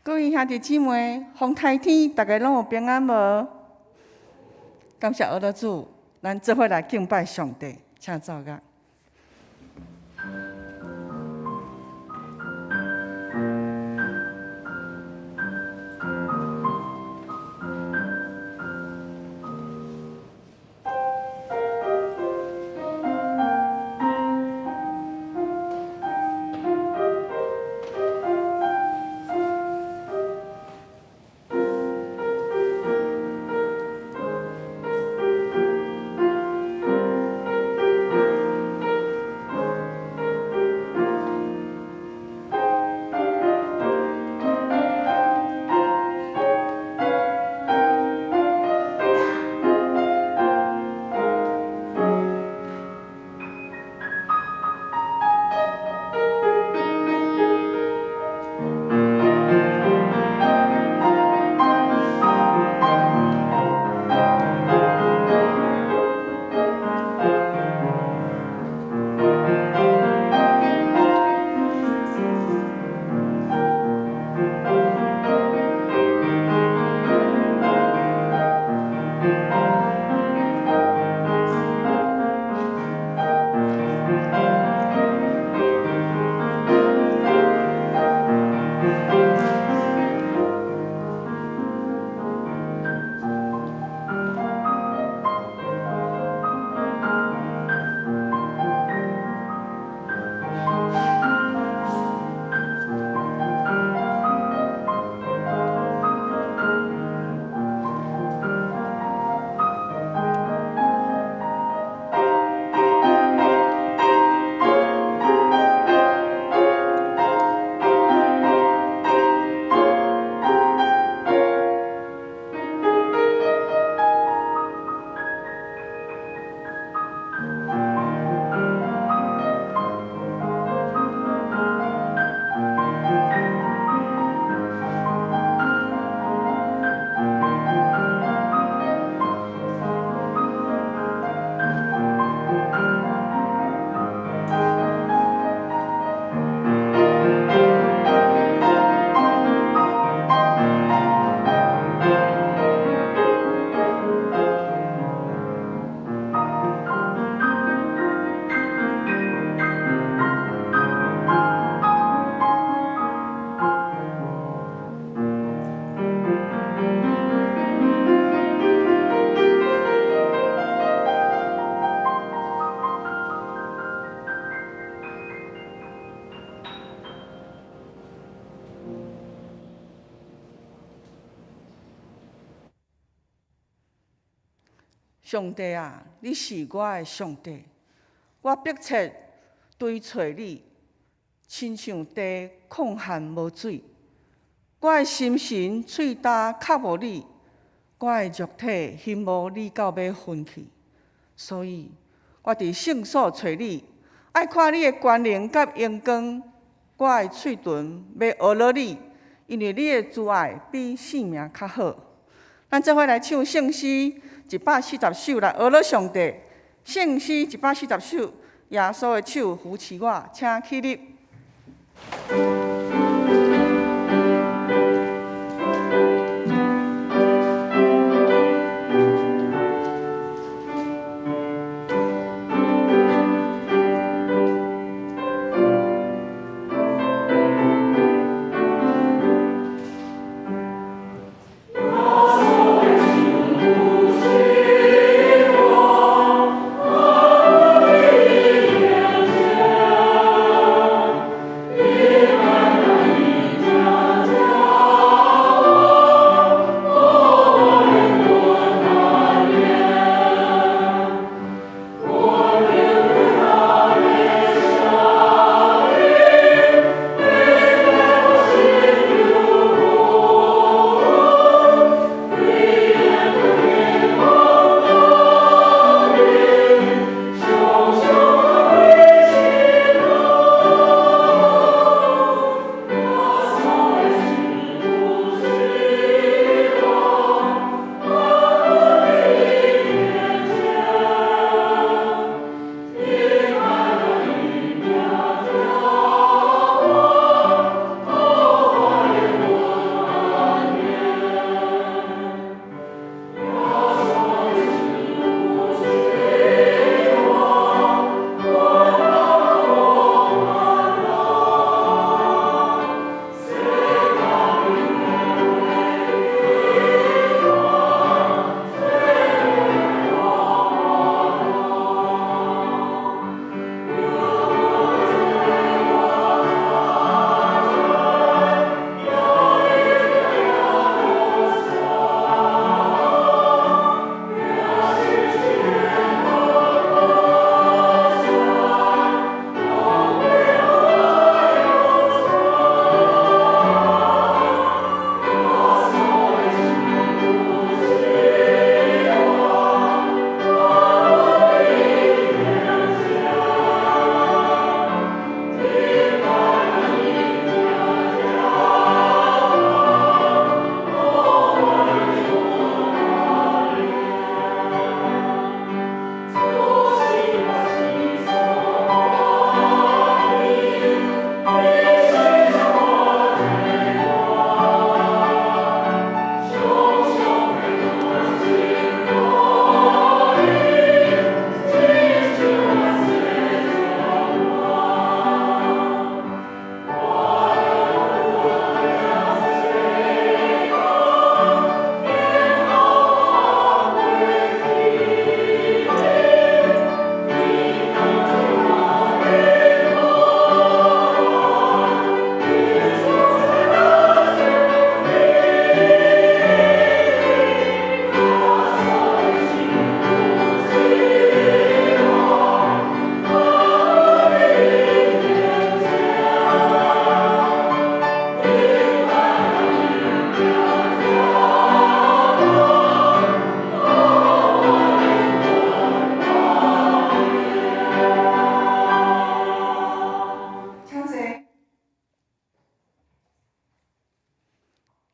各位兄弟姊妹，風颱天，逐家攏有平安無？感謝阿樂主，咱做伙來敬拜上帝，請奏樂。上帝啊，你是我的上帝，我迫切追揣你，親像地曠旱無水。我的心神喙焦渴慕你，我的肉體欣慕你到欲昏去。所以，我佇聖所揣你，愛看你的權能佮榮光。我的喙唇欲呵咾你，因為你的慈愛比性命較好。咱做伙來唱聖詩140首來呵咾上帝。聖詩140首，耶穌的手扶持我，請起立。耶穌的手扶持我。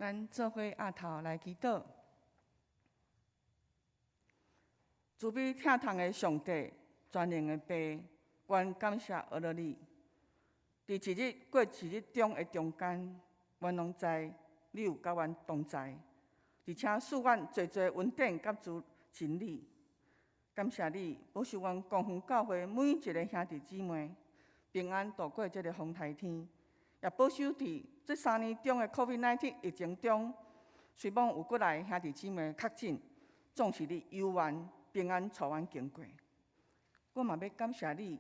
咱做伙阿頭來祈禱。慈悲疼痛的上帝，全能的父，阮感謝阿羅你。佇一日過一日中的中間，阮攏知你有佮阮同在，而且賜阮濟濟恩典佮主真理。感謝你保守阮光復教會每一个兄弟姊妹平安度過這个風颱天，也保守佇這3年中的 COVID-19 疫情中，雖罔有幾來兄弟姊妹確診，總是你猶原平安帶阮經過。我嘛欲感謝你，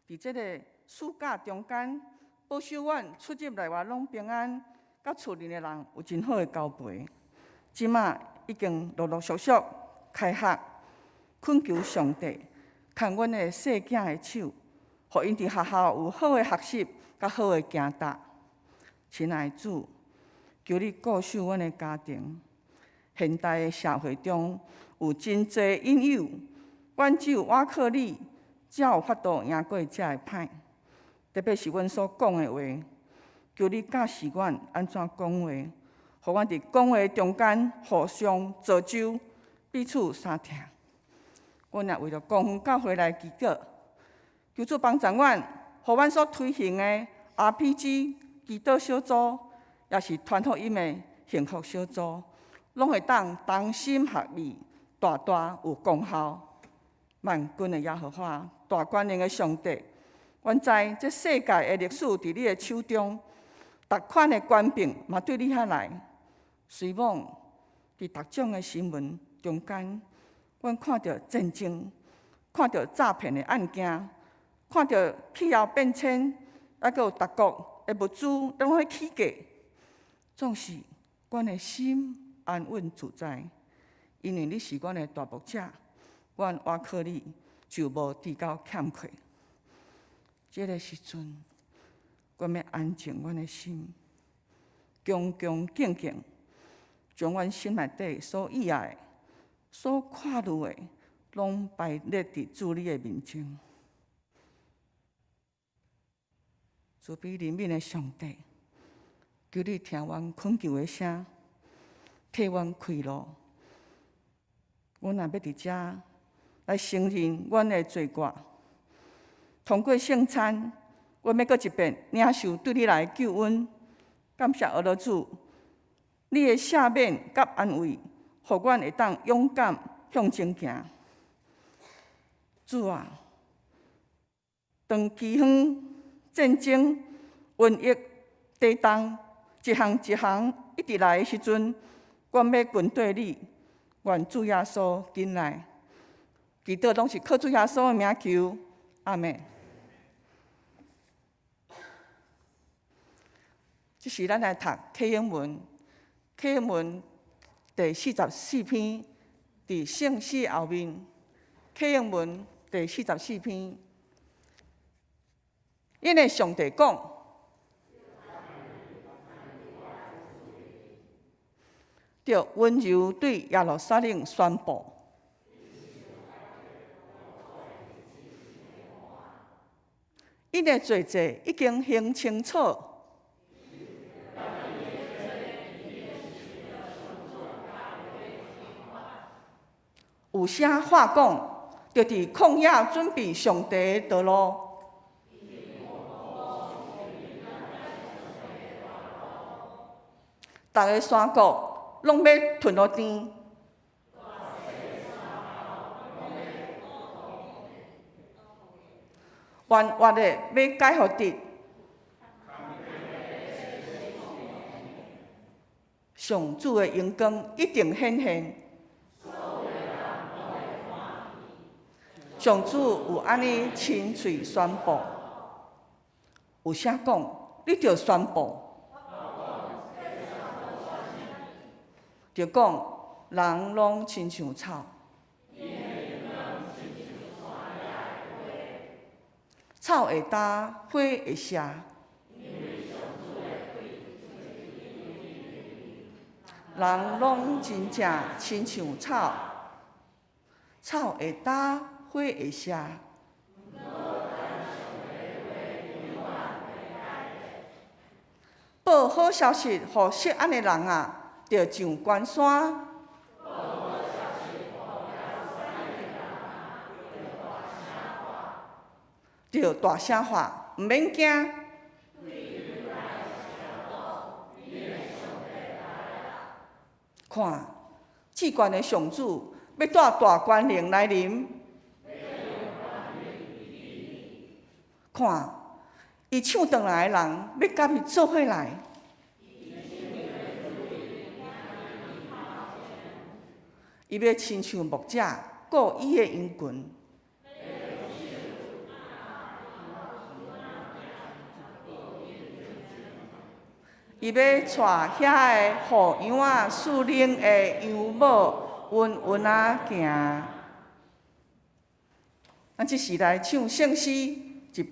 佇這个暑假中間，保守阮出入內外攏平安，佮厝裡的人有真好的交陪。這馬已經陸陸續續開學，懇求上帝牽阮的細囝的手，予𪜶佇學校有好的學習，佮好的行踏。親愛的主，求你顧守阮的家庭。現代的社會中有真濟引誘，阮只有倚靠你，才有法度贏過這个歹。特別是阮所講的話，求你教示阮按怎講話，予阮佇講話中間互相造就，彼此相疼。阮也為著光復教會來祈禱，求主幫助阮，予阮所推行的 RPG 祈禱小組，也是傳福音的幸福小組，攏會當同心合意，大大有功效。萬軍的耶和華，大權能的上帝，阮知這世界的歷史佇你的手中，逐款的權柄嘛對你遐來。雖罔佇逐種的新聞中間，阮看著戰爭，看著詐騙的案件，看著氣候變遷，猶閣有逐國的物資攏咧起價，總是阮的心安穩自在，因為你是阮的大牧者，阮倚靠你就無至到欠缺。這个時陣，阮欲安靜阮的心，恭恭敬敬，將阮心內底所意愛的、所看慮的，攏擺列佇主你的面前。慈悲憐憫的上帝，求你聽阮懇求的聲，替阮開路。阮也欲佇遮來承認阮的罪過。通過聖餐，阮欲閣一遍領受對你來的救恩。感謝阿羅主，你的赦免佮安慰，予阮會當勇敢向前行。主啊，當饑荒、戰爭、瘟疫、地動一項一項一直來的時陣，阮欲跟綴你，願主耶穌緊來。祈禱攏是靠主耶穌的名求，阿們。這時咱來讀啟應文，啟應文第44篇，佇聖詩後面，啟應文第四十四篇，因為上帝講，著溫柔對耶路撒冷宣布。𪜶的罪債已經還清楚。有聲話講，著佇曠野準備上帝的道路。逐个山谷攏欲吞予甜。彎彎的欲改予直。上主的榮光一定顯現。上主有按呢親喙宣布，有聲講，你著宣布，著講人攏親像草，草會焦，花會謝。人攏真正親像草，草會焦，花會謝。報好消息予錫安的人啊，著上懸山。著大聲喊，毋免驚。看，至懸的上主欲帶大權能來臨。看，伊搶轉來的人欲佮伊做伙來。伊欲親像牧者顧伊的羊群。伊欲帶遐个牧羊仔屬靈的羊母穩穩仔行。咱這時來唱聖詩136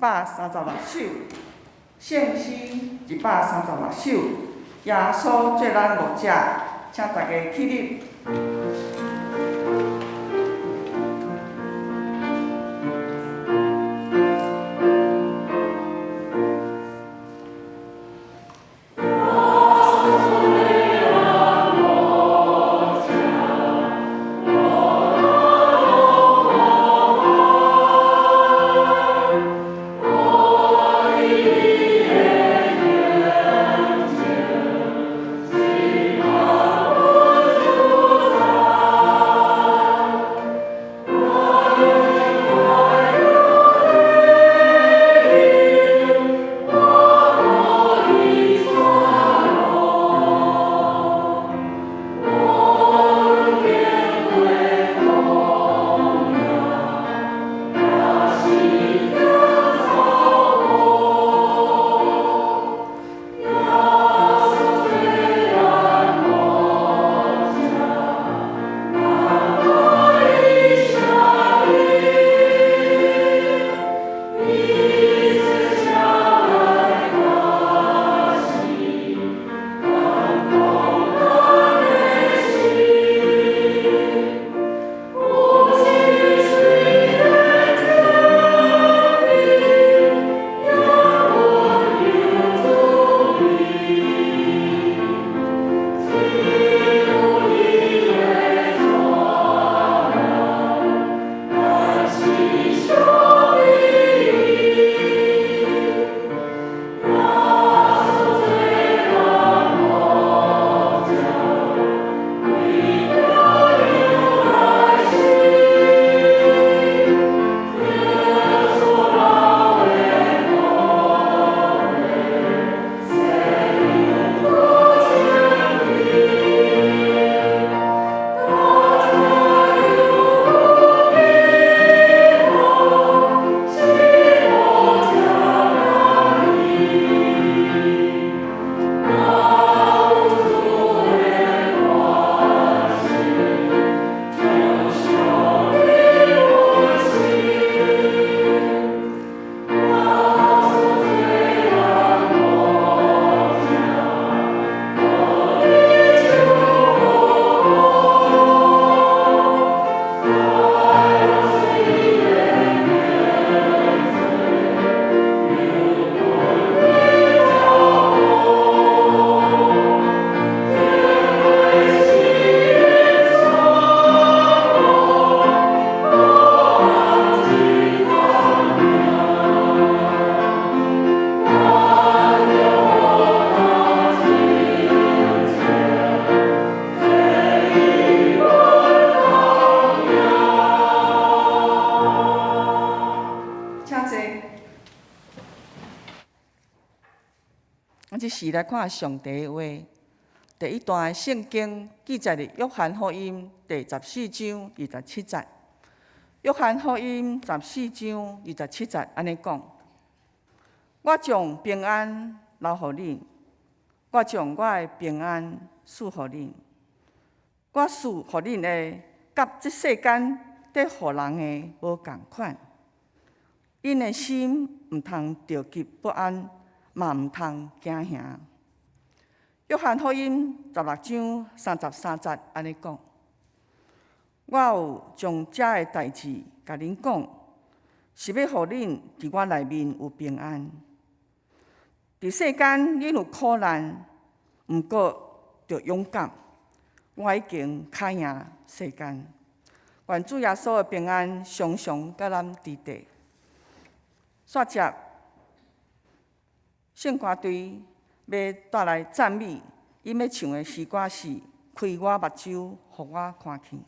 首，聖詩136首，耶穌做咱牧者，請大家起立。請坐。咱這時來看上帝的話，第一段的聖經記載佇約翰福音第14章27節。約翰福音十四章二十七節按呢講：我將平安留予恁，我將我的平安賜予恁。我賜予恁的，佮這世間佇予人的無仝款。恁的心毋通著急不安，嘛毋通驚嚇。約翰福音16章33節按呢講：我有將這个代誌共恁講，是欲予恁佇我內面有平安。佇世間恁有苦難，毋過著勇敢。我已經跤贏世間。願主耶穌的平安常常佮咱佇佇。煞接聖歌隊欲帶來讚美，𪜶欲唱的詩歌是《開我目睭，予我看見》。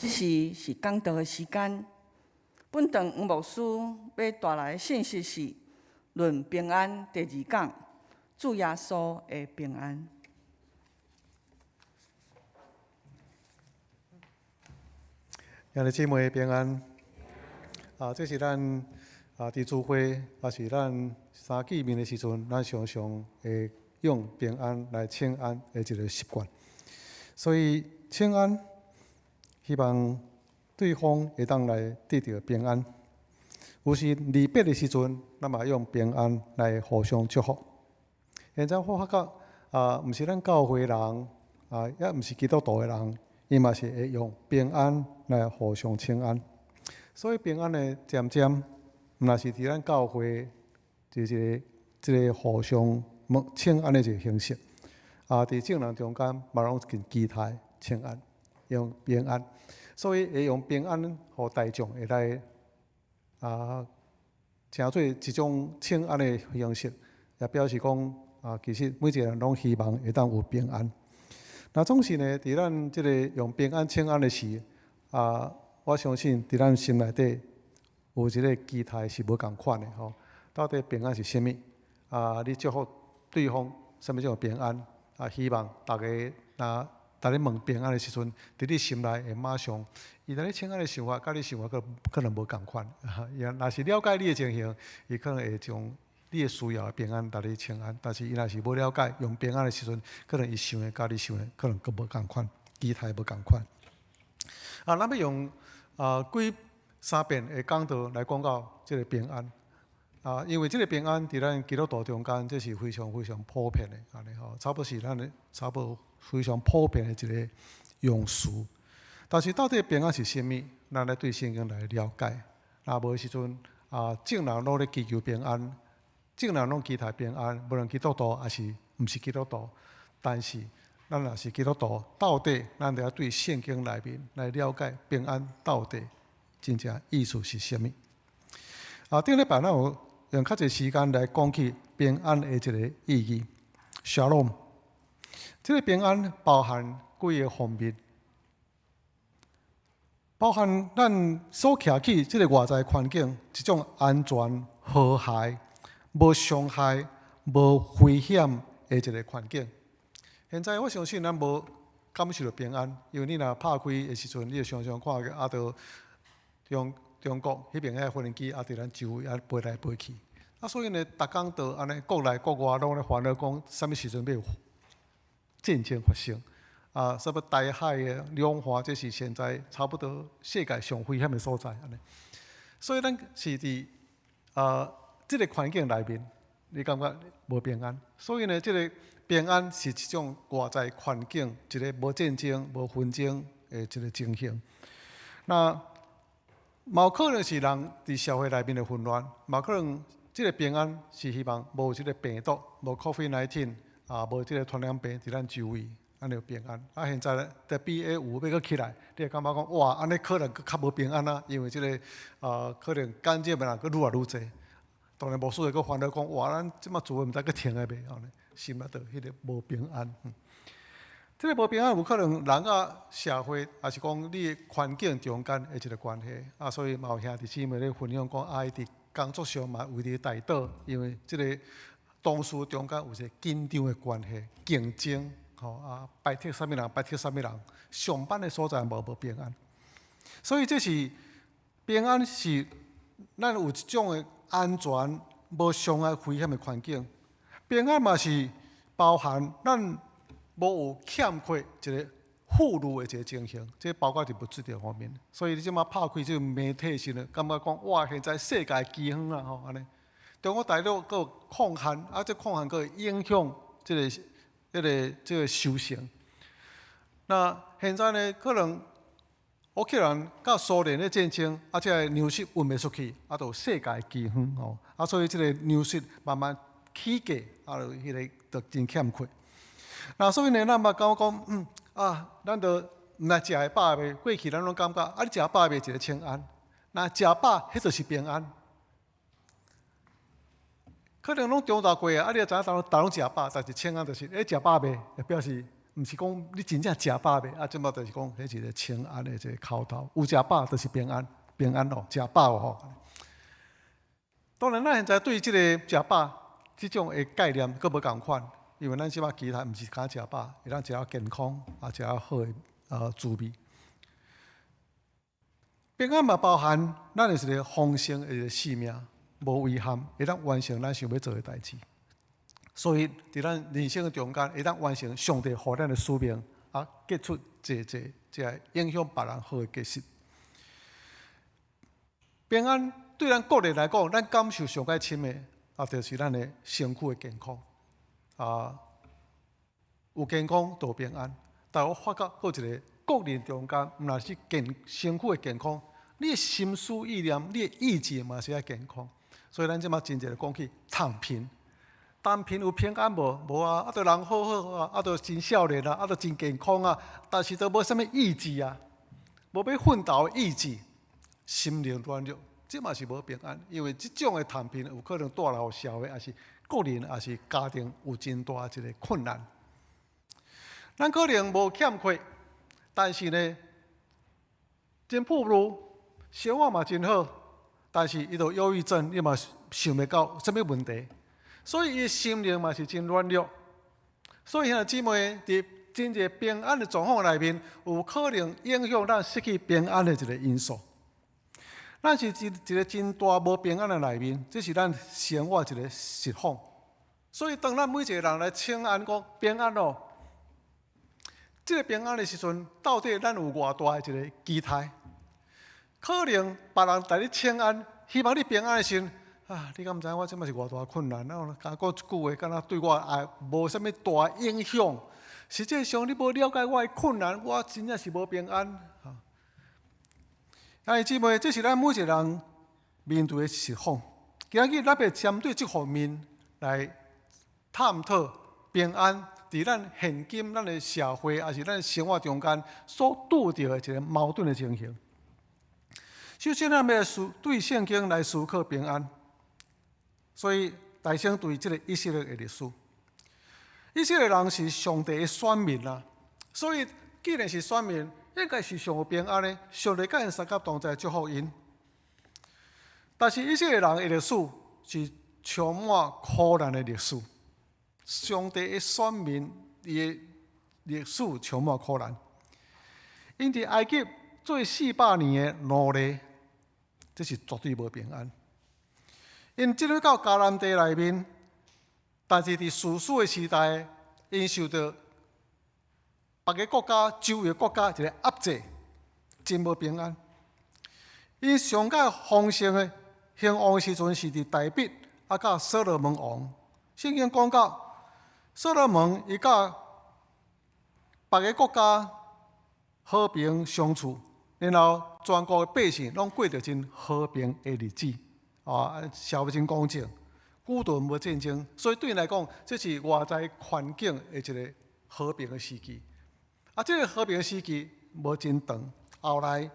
這時是講道的時間。本堂黃牧師欲帶來的信息是論平安第二講，主耶穌的平安。兄弟姊妹平安。啊，這是咱啊，佇聚會，抑是咱相見面的時陣，咱常常會用平安來請安的一個習慣。所以請安，希望對方會當來得著平安。有時離別的時陣，咱嘛用平安來互相祝福。現在我發覺啊，毋是咱教會人啊，也毋是基督徒的人，伊嘛是會用平安來互相請安。所以平安呢，漸漸毋若是佇咱教會，就是這個互相請安的一個形式。啊，佇眾人中間嘛攏真期待請安，用平安。所以會用平安，予大眾會來啊，成做一種請安的形式，也表示講啊，其實每一個人攏希望會當有平安。那總是呢，佇咱這個用平安請安的時，啊，我相信佇咱心內底有一個期待是無仝款的吼。到底平安是啥物？啊，你祝福對方啥物叫平安？啊，希望大家若當你問平安的時陣，佇你心內會馬上，伊佇咧請安的想法，佮你想法可能無仝款。伊若是了解你的情形，伊可能會將你的需要的平安，共你請安。但是伊若是無了解，用平安的時陣，可能伊想的佮你想的可能閣無仝款，期待無仝款。啊，咱欲用啊幾三遍的講道來講到這個平安。啊，因為這個平安佇咱基督徒中間，這是非常非常普遍的，按呢吼，差不多是咱的差不多非常普遍的一個用詞。但是到底平安是啥物？咱來對聖經來了解。若無的時陣，啊，眾人攏咧祈求平安，眾人攏期待平安，無論基督徒抑是毋是基督徒。但是咱若是基督徒，到底咱著愛對聖經內面來了解平安到底真正意思是啥物？啊，頂禮拜咱有用較濟時間來講起平安的一個意義。Shalom，這個平安包含幾個方面，包含咱所徛起這個外在環境，一種安全、和諧、無傷害、無危險的一個環境。現在我相信咱無感受著平安，因為你若拍開的時陣，你會常常看見啊，著中國彼邊彼個飛機啊，佇咱周圍啊飛來飛去。啊，所以呢，逐工都按呢，國內國外攏咧煩惱講，啥物時陣欲有戰爭發生？啊，啥物台海的兩岸，這是現在差不多世界上危險的所在。按呢，所以咱是佇啊這個環境內面，你感覺無平安？所以呢，這個平安是一種外在環境，一個無戰爭、無紛爭的一個情形。那嘛有可能是人佇社會內面的混亂，嘛可能這個平安是希望無這個病毒，無 COVID-19 啊，無這個傳染病佇咱周圍，按呢有平安。啊，現在咧，這 BA.5欲閣起來，你會感覺講哇，按呢可能閣較無平安啊，因為這個啊，可能感染的人閣愈來愈濟。當然，牧師會閣煩惱講哇，咱這馬聚會毋知閣停會袂，按呢，心內就彼個無平安。這個無平安有可能人佮社會，抑是講你環境中間的一個關係啊，所以嘛有兄弟姊妹咧分享講，啊，伊佇工作上嘛為著代禱，因為這個同事中間有一個緊張的關係、競爭，吼啊，排斥啥物人，排斥啥物人，上班的所在嘛無平安。所以這是平安是咱有一種的安全、無傷害危險的環境。平安嘛是包含咱無有欠缺一個富裕的一個情形，這包括佇物質的方面。所以你這馬拍開這個媒體時陣，感覺講哇，現在世界饑荒啊吼按呢。中國大陸閣有礦旱，啊，這礦旱閣會影響這個收成。那現在呢，可能烏克蘭佮蘇聯的戰爭，啊，這個糧食運袂出去，啊，就世界饑荒吼，啊，所以這個糧食慢慢起價，啊，就彼個就真欠缺。那所以呢，咱嘛感覺講，啊，咱就毋來食會飽未？過去咱攏感覺，啊，你食飽未？一個請安，若食飽，彼就是平安。可能攏中晝過啊，啊，你也知影，逐逐攏食飽，但是請安就是，欸，食飽未？會表示毋是講你真正食飽未？啊，這馬就是講，彼一個請安的一個口頭，有食飽就是平安，平安咯，食飽吼。當然，咱現在對這個食飽這種的概念，閣無仝款。因為咱這馬期待毋是干焦食飽，會當食較健康，啊，食較好的滋味。平安嘛包含咱的一個豐盛的一個生命，無遺憾，會當完成咱想欲做的代誌。所以，佇咱人生的中間，會當完成上帝予咱的使命，啊，結出濟濟這個影響別人好的結實。平安對咱個人來講，咱感受上較深的，啊，就是咱的身軀的健康。啊，有健康就平安。但我發覺，閣一個個人中間，毋但是健身軀的健康，你的心思意念、你的意志嘛是愛健康。所以咱這馬真濟講起躺平，躺平有平安無？無啊！啊，都人好好啊，啊，都真少年啊，啊，都真健康啊，但是都無啥物意志啊，無欲奮鬥的意志，心靈軟弱，這嘛是無平安。因為這種的躺平有可能帶來予社會，抑是個人，抑是家庭有真大一个困難。咱可能無欠缺，但是呢，真富裕，生活嘛真好，但是伊著憂鬱症，伊嘛想袂到啥物問題，所以伊心靈嘛是真軟弱。所以兄弟姊妹，佇真濟平安的狀況內面，有可能影響咱失去平安的一个因素。咱是佇一个真大無平安的內面，這是咱生活一个實況。所以當咱每一个人來請安講平安哦，這个平安的時陣，到底咱有偌大的一个期待？可能別人共你請安，希望你平安的時陣，啊，你敢毋知我這馬是偌大困難？啊，敢講一句話，敢若對我也無啥物大影響。實際上，你無了解我的困難，我真正是無平安。兄弟姊妹，這是咱每一個人面對的實況。今日咱欲針對這方面來探討平安，佇咱現今咱的社會，抑是咱生活中間所拄著的一个矛盾的情形。首先，咱欲思對聖經來思考平安，所以大先對這个以色列的歷史。以色列人是上帝的選民啊，所以既然是選民，應該是上有平安的。上帝佮𪜶相佮同在，祝福𪜶。但是以色列人的歷史是充滿苦難的歷史。上帝的選民，伊的歷史充滿苦難。𪜶佇埃及做400年的奴隸，這是絕對無平安。𪜶進入到迦南地內面，但是佇士師的時代，𪜶受著別个國家、周圍國家一個壓制，真無平安。𪜶上蓋豐盛的興旺的時陣，是佇大衛啊，佮所羅門王。聖經講到，所羅門伊佮別个國家和平相處，然後全國的百姓攏過著真和平的日子，啊，社會真公正，久都無戰爭，所以對𪜶來講，這是外在環境的一個和平的時期。啊，這個和平的時期無真長，後來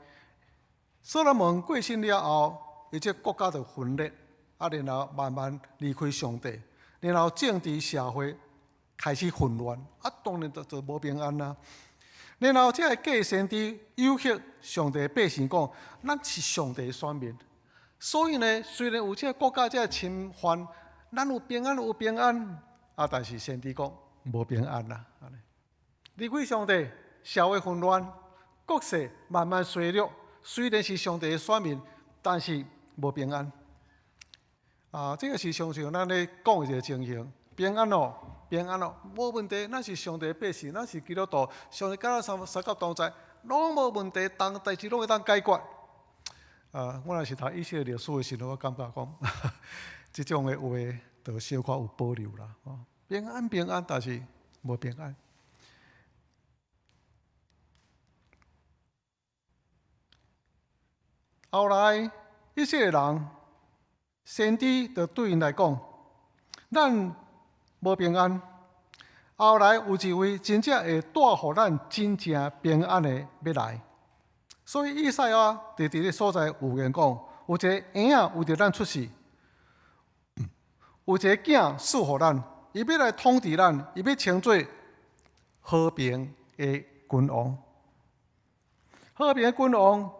所羅門過身了後，伊這國家就分裂，啊，然後慢慢離開上帝，然後政治社會開始混亂，啊，當然就無平安啦。然後這个假先知誘惑上帝百姓講，咱是上帝選民，所以呢，雖然有這个國家這个侵犯，咱有平安有平安，啊，但是先知講無平安啦。離開上帝，社會混亂，國勢慢慢衰弱。雖然是上帝的選民，但是無平安。啊，這个是常常咱咧講的一个情形。平安哦，平安哦，無問題。咱是上帝的百姓，咱是基督徒，上帝佮咱相佮同在，攏無問題，當代誌攏會當解決。啊，我若是讀以色列歷史的時陣，我感覺講，這種的話，就小可有保留啦。平安平安，但是無平安。後來以色列人先知就對𪜶來講：咱無平安。後來有一位真正會帶予咱真正平安的欲來。所以以賽亞佇佇个所在預言講，有一个嬰仔為著咱出世，有一个囝賜予咱，伊欲來統治咱，伊欲稱做和平的君王。和平的君王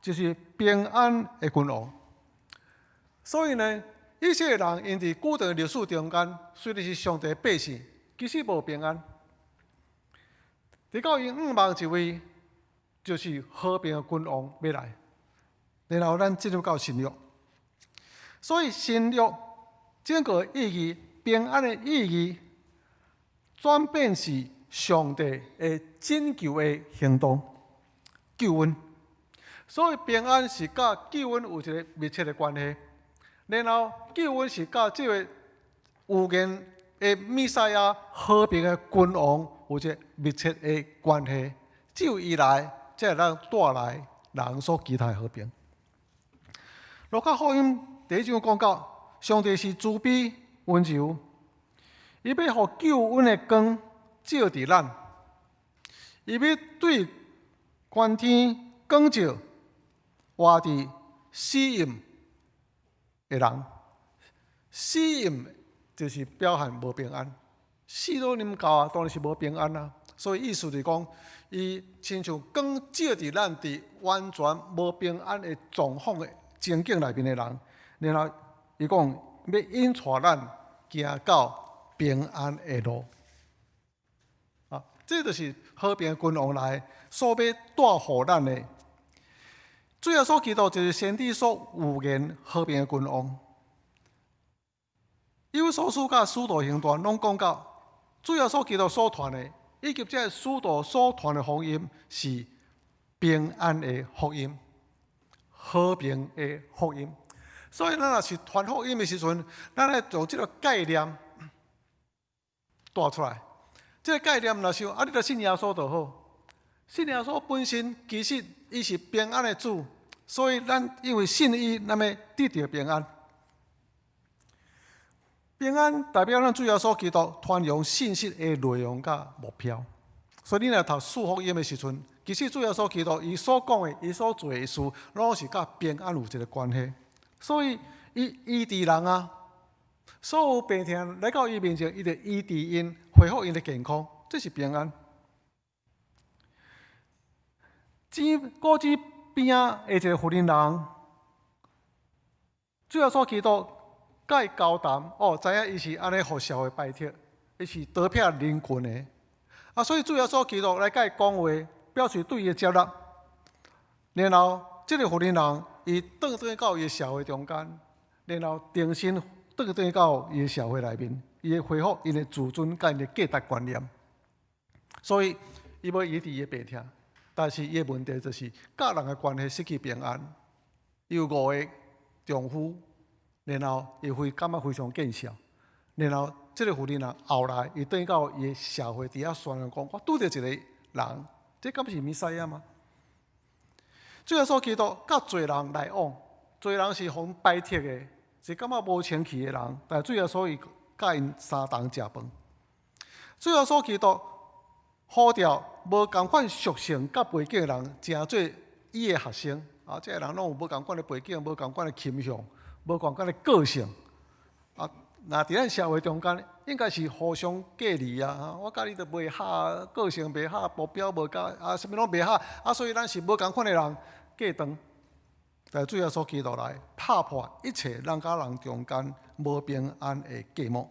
就是平安的君王。所以呢，以色列人𪜶佇古代歷史中間，雖然是上帝的百姓，其實無平安。直到𪜶向望一位，就是和平的君王欲來，然後咱進入到新約。所以新約整個意義，平安的意義，轉變是上帝的拯救的行動，救恩。所以平安是佮救恩有一个密切的關係。然後救恩是佮這個預言的彌賽亞和平的君王有一個密切的關係。只有伊來，才會當帶來人所期待的和平。路加福音第一章講到，上帝是慈悲溫柔，伊欲予救恩的光照佇咱，伊欲對關天光照活佇死蔭的人，死蔭就是表現無平安，死都啉夠啊，當然是無平安啊。所以意思就是講，伊親像光照佇咱佇完全無平安的狀況的情景內面的人，然後伊講欲引帶咱行到平安的路。啊，這就是和平君王來所欲帶予咱的。主耶穌基督就是先知所預言和平的君王。以弗所書佮使徒行傳攏講到，主耶穌基督所傳的，以及這个使徒所傳的福音是平安的福音、和平的福音。所以，咱若是傳福音的時陣，咱愛將這个概念帶出來。這个概念若是啊，你著信耶穌就好。信耶穌本身其實伊是平安的主，所以咱因為信伊，咱欲得著平安。平安代表咱主耶穌基督傳揚信息的內容佮目標。所以你若讀四福音的時陣，其實主耶穌基督伊所講的、伊所做的事，攏是佮平安有一个關係。所以伊醫治人啊，所有病痛來到伊面前，伊就醫治𪜶，恢復𪜶的健康，這是平安。井古井邊仔的一个婦人人，主耶穌基督佮伊交談，哦，知影伊是按呢予社會排斥，伊是逃避人群的，啊，所以主耶穌基督來佮伊講話，表示對伊的接納。然後，這个婦人人，伊轉轉到伊的社會中間，然後重新轉轉到伊的社會內面，伊會恢復𪜶的自尊佮𪜶的價值觀念。所以，伊欲醫治伊的病痛。但是伊的問題就是，佮人的關係失去平安。伊有五个丈夫，然後伊會感覺非常見笑。然後這个婦人啊，後來伊轉到伊的社會佇遐宣揚講：我拄著一个人，這敢是彌賽亞嗎？主耶穌基督佮罪人來往，罪人是予排斥的，是感覺無清氣的人。但是主耶穌伊佮𪜶相同食飯。主耶穌基督呼召無仝款屬性佮背景的人，成做伊的學生。啊，這个人攏有無仝款的背景、無仝款的傾向、無仝款的個性。啊，若佇咱社會中間，應該是互相隔離啊！我佮你都袂合，個性袂合，目標無仝，啊，啥物攏袂合，啊，所以咱是無仝款的人，隔斷。但主耶穌基督來拍破一切人佮人中間無平安的隔膜。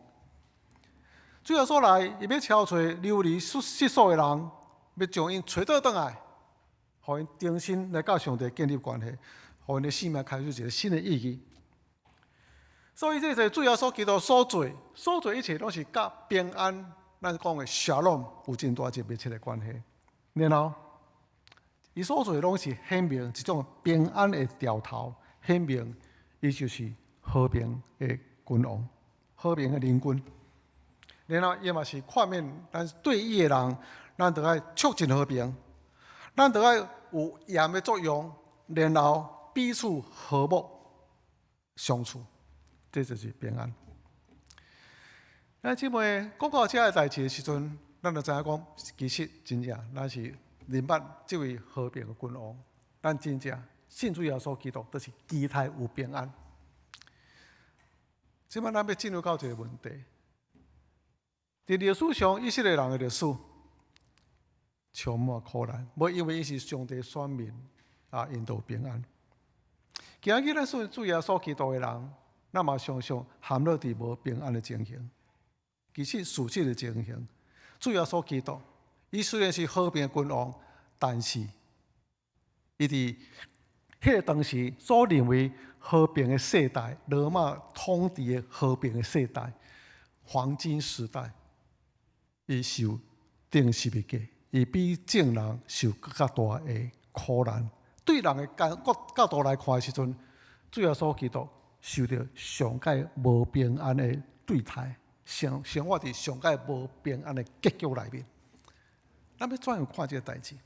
主耶穌來，伊欲召揣流離失所的人，欲將𪜶揣倒轉來，予𪜶重新來佮上帝建立關係，予𪜶的生命開始一个新的意義。所以這個主耶穌基督所做、所做一切，攏是佮平安，咱講的 Shalom 有真大一個密切的關係。然後，伊所做攏是顯明一種平安的兆頭，顯明伊就是和平的君王，和平的靈君。然後伊嘛是勸勉咱對伊的人，咱著愛促進和平，咱著愛有鹽的作用，然後彼此和睦相處，這就是平安。咱姊妹講到這个代誌的時陣，咱就知影講，其實真正咱是認捌這位和平的君王，咱真正信主耶穌基督，就是期待有平安。這擺咱欲進入到一个問題。佇歷史上，以色列人的歷史充滿苦難，無因為伊是上帝選民啊，𪜶就平安。今日咱信主耶穌基督的人，咱嘛常常陷落佇無平安的情形。其實事實的情形，主耶穌基督，伊雖然是和平的君王，但是伊佇彼个當時所認為和平的世代，羅馬統治的和平的世代，黃金時代。伊受釘十字架，伊比眾人受閣較大的苦難。對人的角度來看的時陣，主耶穌基督受著上蓋無平安的對待，生活佇上蓋無平安的結局內面。咱欲怎樣看這個代誌？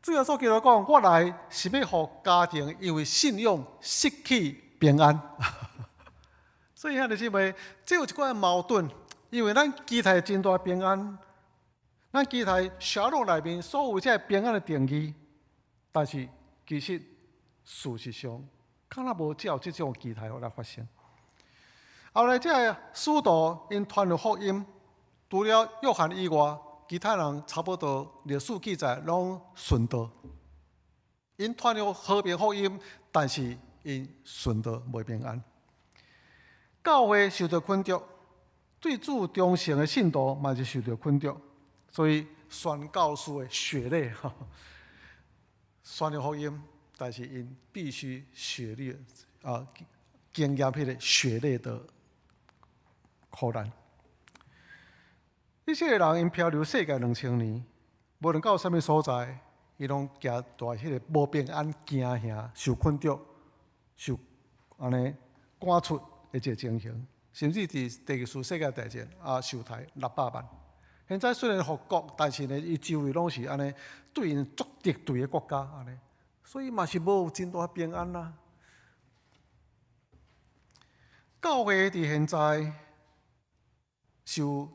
主耶穌基督講：我來是欲予家庭因為信仰失去平安。所以兄弟姊妹，這有一寡矛盾，因為咱期待真大平安，咱期待小路內面所有這平安的定義，但是其實事實上，敢若無照這種期待來發生。後來這个使徒𪜶傳了福音，除了約翰以外，其他人差不多歷史記載攏殉道。𪜶傳了和平福音，但是𪜶殉道袂平安。教會受著捆束，對主忠誠的信徒嘛是受著捆束，所以宣教士的血淚，宣了福音，但是𪜶必須血淚啊，經驗彼个血淚的苦難。以色列人𪜶漂流世界2000年，無論到啥物所在，伊攏行帶彼个無平安、驚嚇、受困著、受按呢趕出的這个情形，甚至佇第二次世界大戰也受刣600萬。現在雖然復國，但是呢，伊周圍攏是按呢對𪜶足敵對的國家按呢，所以嘛是無真大平安啦。教會佇現在受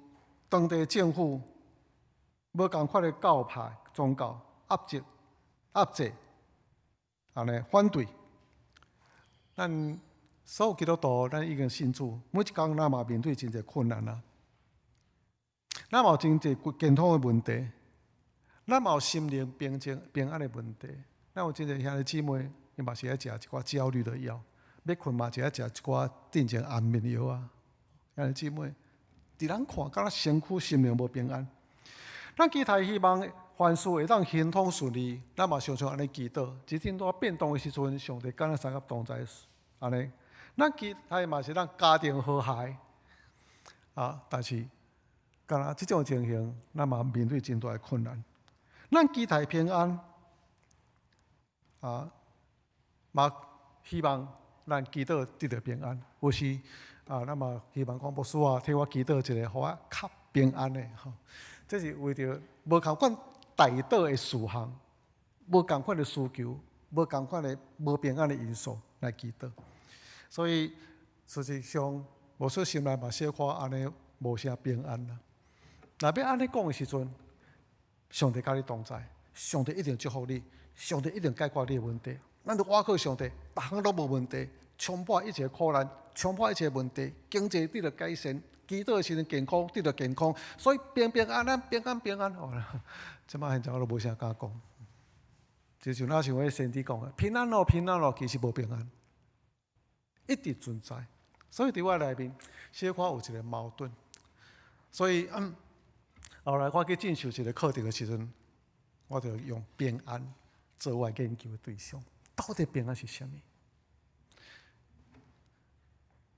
當地政府無仝款的教派宗教壓制、壓制，按呢反對。咱所有基督徒，咱已經信主，每一工咱嘛面對真濟困難啊。咱嘛有真濟健康的問題，咱嘛有心靈平靜平安的問題。咱有真濟兄弟姊妹，伊嘛是愛食一寡焦慮的藥，欲睏嘛是愛食一寡鎮靜安眠藥啊。兄弟姊妹，佇咱看，敢若身軀心靈無平安。咱期待希望凡事會當亨通順利，咱嘛常常按呢祈禱。一陣大變動的時陣，上帝敢若相佮同在按呢。咱期待嘛是咱家庭和諧啊，但是敢若這種情形，咱嘛面對真大的困難。咱期待平安啊，嘛希望咱祈禱得著平安。有時啊，咱嘛希望講牧師啊，替我祈禱一下，予我較平安的吼。這是為著無仝款代禱的事項，無仝款的需求，無仝款的無平安的因素來祈禱。所以事實上，牧師心內嘛小可按呢無啥平安啦。若欲按呢講的時陣，上帝佮你同在，上帝一定祝福你，上帝一定解決你的問題。咱著倚靠上帝，逐項攏無問題，衝破一切苦難，衝破一切問題，經濟得著改善，祈禱的時陣健康得著健康，所以平平安安，平安平安。哦，這擺現在我都無啥敢講，就像若像彼先知講的，平安咯，平安咯，其實無平安，一直存在。所以佇我內面，小可有一個矛盾。所以，後來我去進修一個課程的時陣，我就用平安做我研究的對象。到底平安是啥物？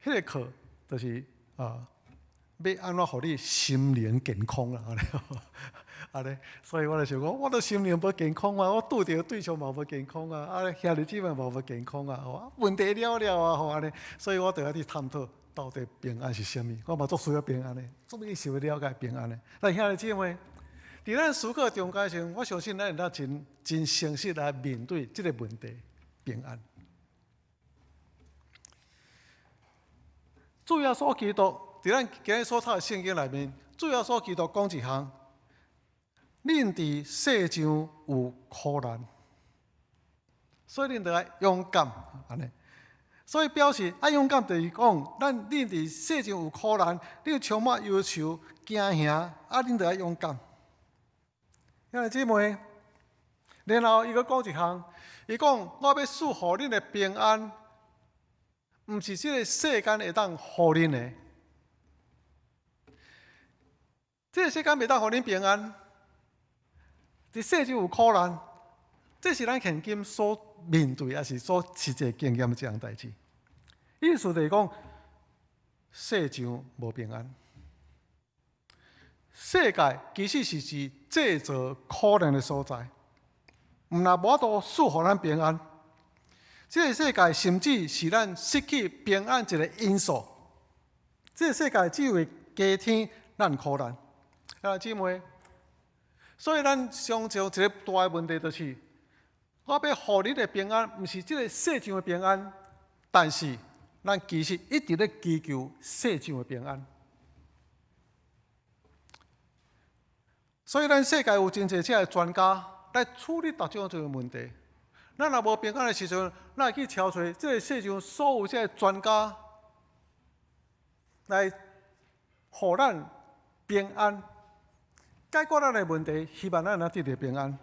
彼個課就是啊，欲按怎予你心靈健康啦，按呢，所以我就想講，我都心靈無健康啊，我拄著對象嘛無健康啊，啊兄弟姊妹嘛無健康啊，吼，問題了了啊，吼按呢，所以我就愛去探討到底平安是啥物。我嘛足需要平安的，足欲想欲了解平安的。但兄弟姊妹，佇咱思考中間時，我相信咱會當真真誠實來面對這個問題，平安。主耶穌基督佇咱今日所讀的聖經內面，主耶穌基督講一項：恁佇世上有苦難，所以恁著愛勇敢，按呢。所以表示愛勇敢，就是講咱恁佇世上有苦難，你充滿憂愁、驚嚇，啊，恁著愛勇敢。兄弟姊妹，然後伊閣講一項，伊講我欲賜予恁的平安，毋是這个世間會當予恁的。這个世間袂當予恁平安，佇世上有苦難，這是咱現今所面對，抑是所實際經驗的這項代誌。意思就是講，世上無平安。世界其實是製造苦難的所在。毋但無法度賜予咱平安。這个世界甚至是咱失去平安一个因素。這个世界只會加添咱苦難。啊，姊妹，所以咱常常一个大的問題就是，我欲予你的平安，毋是這个世上的平安，但是咱其實一直咧祈求世上的平安。所以咱世界有真濟這个專家來處理逐種這个問題。咱若無平安的時陣，咱會去敲揣這个世上所有這个專家來予咱平安，解決咱的問題，希望咱能得著平安。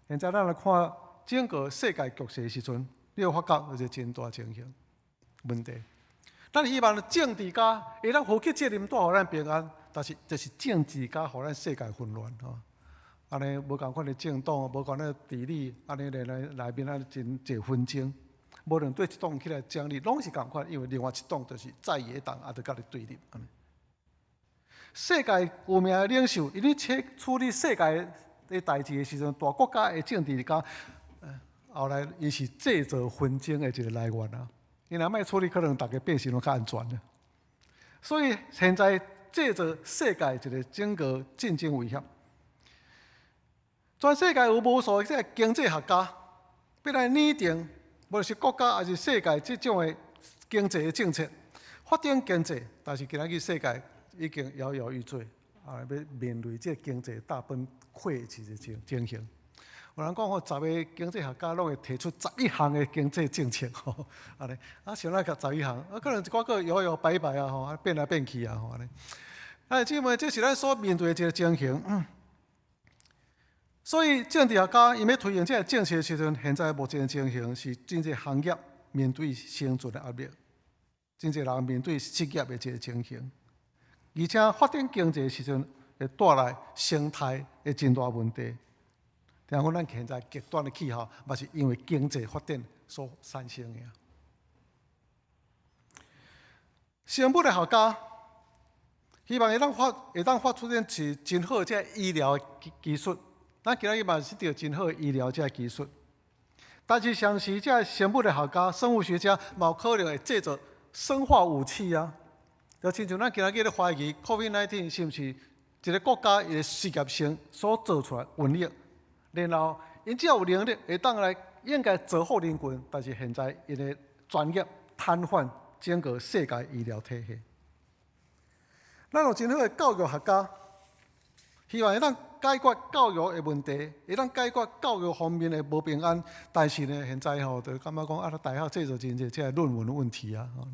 現在咱來看整個世界局勢的時陣，你會發覺有一個真大情形問題。咱希望政治家會當負起責任，帶予咱平安，但是就是政治家予咱世界混亂吼。按呢無仝款的政黨，無仝款的治理，按呢來內面啊真濟紛爭。無論對一黨起來獎勵，攏是仝款，因為另外一黨就是在野黨，也著佮你對立。世界有名的領袖，伊咧處理世界的代誌的時陣，大國家的政治家，後來伊是製造紛爭的一個來源啊。伊若莫處理，可能逐家百姓攏較安全了。所以現在製造世界一個整個戰爭威脅。全世界有無數這个經濟學家，欲來擬定，無論是國家抑是世界這種的經濟的政策，發展經濟。但是今仔日世界已經搖搖欲墜，啊，欲面對這个經濟大崩潰的一個情形。有人講吼，十个經濟學家攏會提出11項的經濟政策吼，按呢，啊，想來個11項，啊，可能一寡閣搖搖擺擺啊，吼，變來變去啊，吼，按呢。啊，姊妹，這是咱所面對的一個情形。所以政治學家伊欲推行這个政策的時陣，現在目前的情形是真濟行業面對生存的壓力，真濟人面對失業的這个情形，而且發展經濟的時陣會帶來生態的真大問題。聽講咱現在極端的氣候，嘛是因為經濟發展所產生的。生物的學家希望會當發出是真好的這个醫療技術。咱今仔日嘛是得著真好的醫療這个技術，但是同時這个生物的學家、生物學家嘛有可能會製造生化武器啊！就親像咱今仔日咧懷疑 COVID-19 是毋是一個國家伊的實驗性所做出來瘟疫，然後𪜶只要有能力會當來應該造福人群，但是現在𪜶的專業癱瘓整個世界醫療體系。咱有真好的教育學家，希望會當解決教育的問題，會當解決教育方面的無平安。但是呢，現在吼就感覺講啊，大學製造真濟這个論文的問題啊，吼，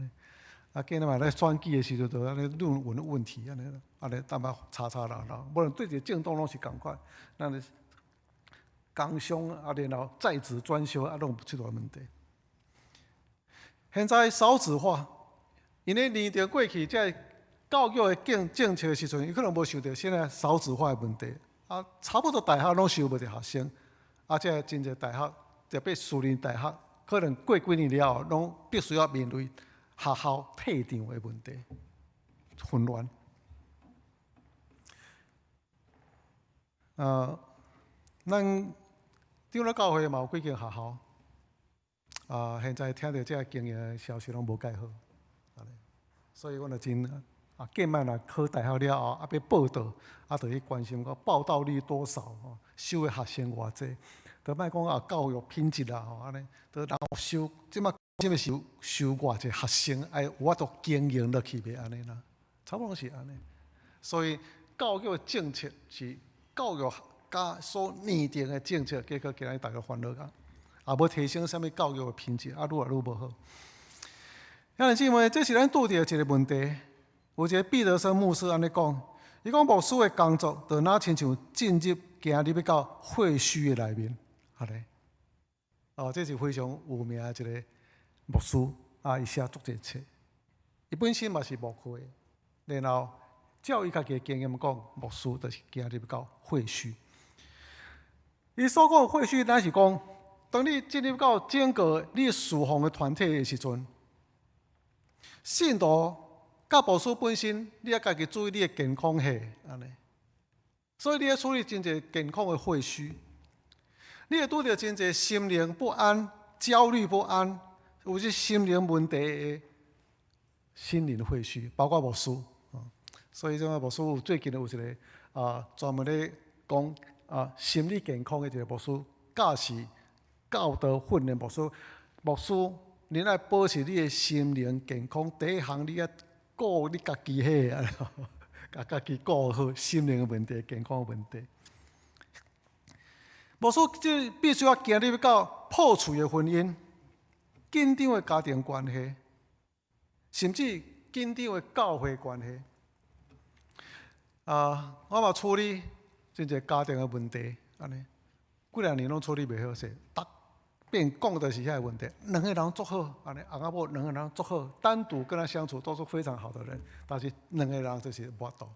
啊，今日嘛咧選舉的時陣，就按呢論文的問題，按呢，按呢淡薄吵吵鬧鬧。無論對一个政黨攏是仝款，咱的工商啊，然後在職專修啊，攏有這個問題。現在少子化，𪜶咧擬定過去這个教育的政策的時陣，伊可能無想著現在少子化的問題。啊，差不多大學攏收無著學生，啊，這个真濟大學，特別私立大學，可能過幾年了後，攏必須要面對學校退場的問題，混亂。咱長老教會嘛有幾間學校，啊，現在聽著這个經營的消息攏無蓋好，所以阮就真。啊，過慢若考大學了後，啊，欲報到，啊，就去關心講報到率多少吼，收的學生偌濟，就莫講啊教育品質啦吼，按呢，就然後收，這馬這個收收偌濟學生，愛有法度經營落去袂按呢啦，差不多是按呢。所以教育政策是教育家所擬定的政策，結果今日逐家煩惱甲，也無提升啥物教育的品質，啊，愈來愈無好。兄弟姊妹，這是咱拄著一個問題。有一個彼得森牧師按呢講，伊講牧師的工作，就若親像進入行入去到廢墟的內面，按呢。哦，這是非常有名的一個牧師，啊，伊寫足濟冊，伊本身嘛是牧會，然後照伊家己的經驗講，牧師就是行入到廢墟。伊所講的廢墟，乃是講，當你進入到整個你侍奉的團體的時陣，信徒。佮牧師本身，你愛家己注意你的健康系按呢，所以你愛處理真濟健康的廢墟。你會拄著真濟心靈不安、焦慮不安，有這心靈問題的心靈廢墟，包括牧師。所以這個牧師最近有一個專門咧講心理健康的一個牧師，教士教導訓練牧師。牧師，你愛保持你的心靈健康，第一項你愛顧你家己彼個，共家己顧好心靈的問題、健康的問題。牧師這必須要經歷到破碎的婚姻、緊張的家庭關係，甚至緊張的教會關係。我嘛處理真濟家庭的問題，按呢幾若年攏處理袂好勢，逐遍講的是遐個問題。兩個人足好，按呢翁仔某兩個人足好，單獨跟他相處都是非常好的人，但是兩個人就是無法度。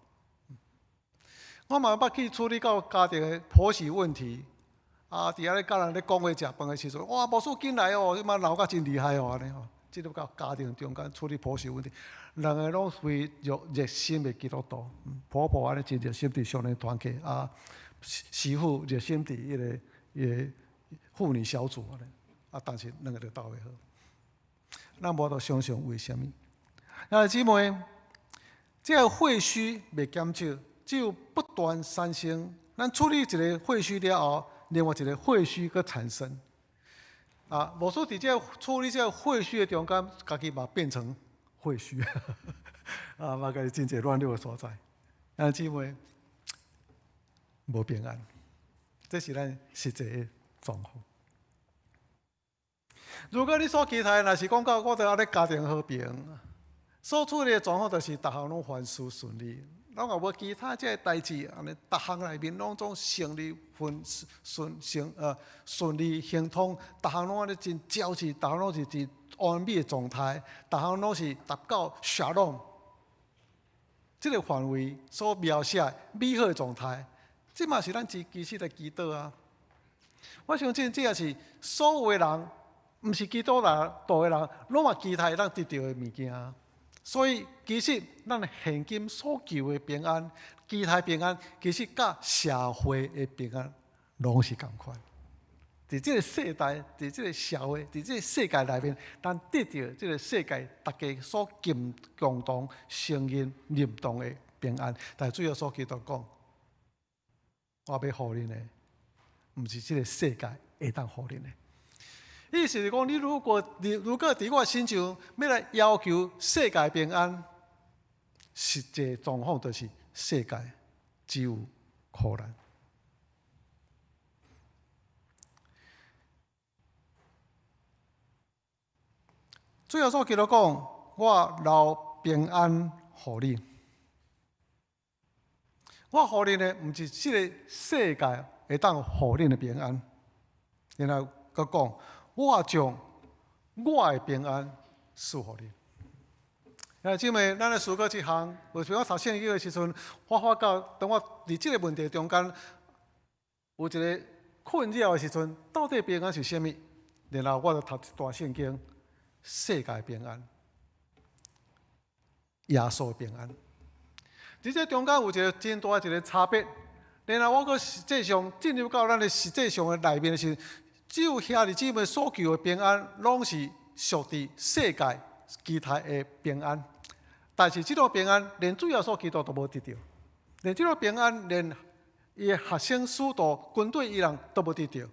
我嘛捌去處理到家庭的婆媳問題，佇遐咧佮人咧講話食飯的時陣，哇，牧師緊來哦，這擺鬧甲真厲害哦，按呢吼，進入到家庭中間處理婆媳問題，兩個攏非常熱心的基督徒，婆婆按呢真熱心佇少年團契，媳婦熱心佇彼个彼个婦女小組按呢，但是兩個都鬥袂好，咱無法度想像為啥物。兄弟姊妹，這個廢墟袂減少，只有不斷產生。咱處理一個廢墟了後，另外一個廢墟閣產生。牧師佇這個處理這個廢墟的中間，家己嘛變成廢墟，嘛家己真濟軟弱的所在。兄弟姊妹，無平安，這是咱實際的狀況。如果你所期待，若是講到我著按呢家庭和平，所處理的狀況就是逐項攏凡事順利，攏也無其他這个代誌，按呢逐項內面攏總順利、順順順順利亨通，逐項攏按呢真焦急，逐項攏是真完美的狀態，逐項攏是達到 Shalom 這個範圍所描寫美好的狀態，這嘛是咱其實的祈禱啊！我相信這也是所有的人，毋是基督徒的人，攏嘛期待會當得著的物件。所以，其實咱現今所求的平安、期待平安，其實佮社會的平安攏是仝款。佇這個世代，佇這個社會，佇這個世界內面，咱得著這個世界大家所共同承認認同的平安。但是主耶穌基督講：我欲予恁的，毋是這個世界會當予恁的。意思是講，你如果佇我身上欲來要求世界平安，實際狀況就是世界只有苦難。主耶穌基督講：我留平安予你，我予恁的毋是這個世界會當予恁的平安。然後閣講。我將我的平安賜予你。兄弟姊妹，咱來思考這項。有時我讀聖經的時陣，我發覺當我佇這個問題中間有一個困擾的時陣，到底平安是啥物？然後我就讀一段聖經：世界平安，耶穌的平安。佇這中間有一個真大一個差別。然後我閣實際上進入到咱的實際上的內面的時陣。只有兄弟姊妹所求的平安，攏是屬佇世界期待的平安。但是這種平安，連主耶穌基督都無得著，連這種平安，連伊的學生、使徒、軍隊伊人都無得著。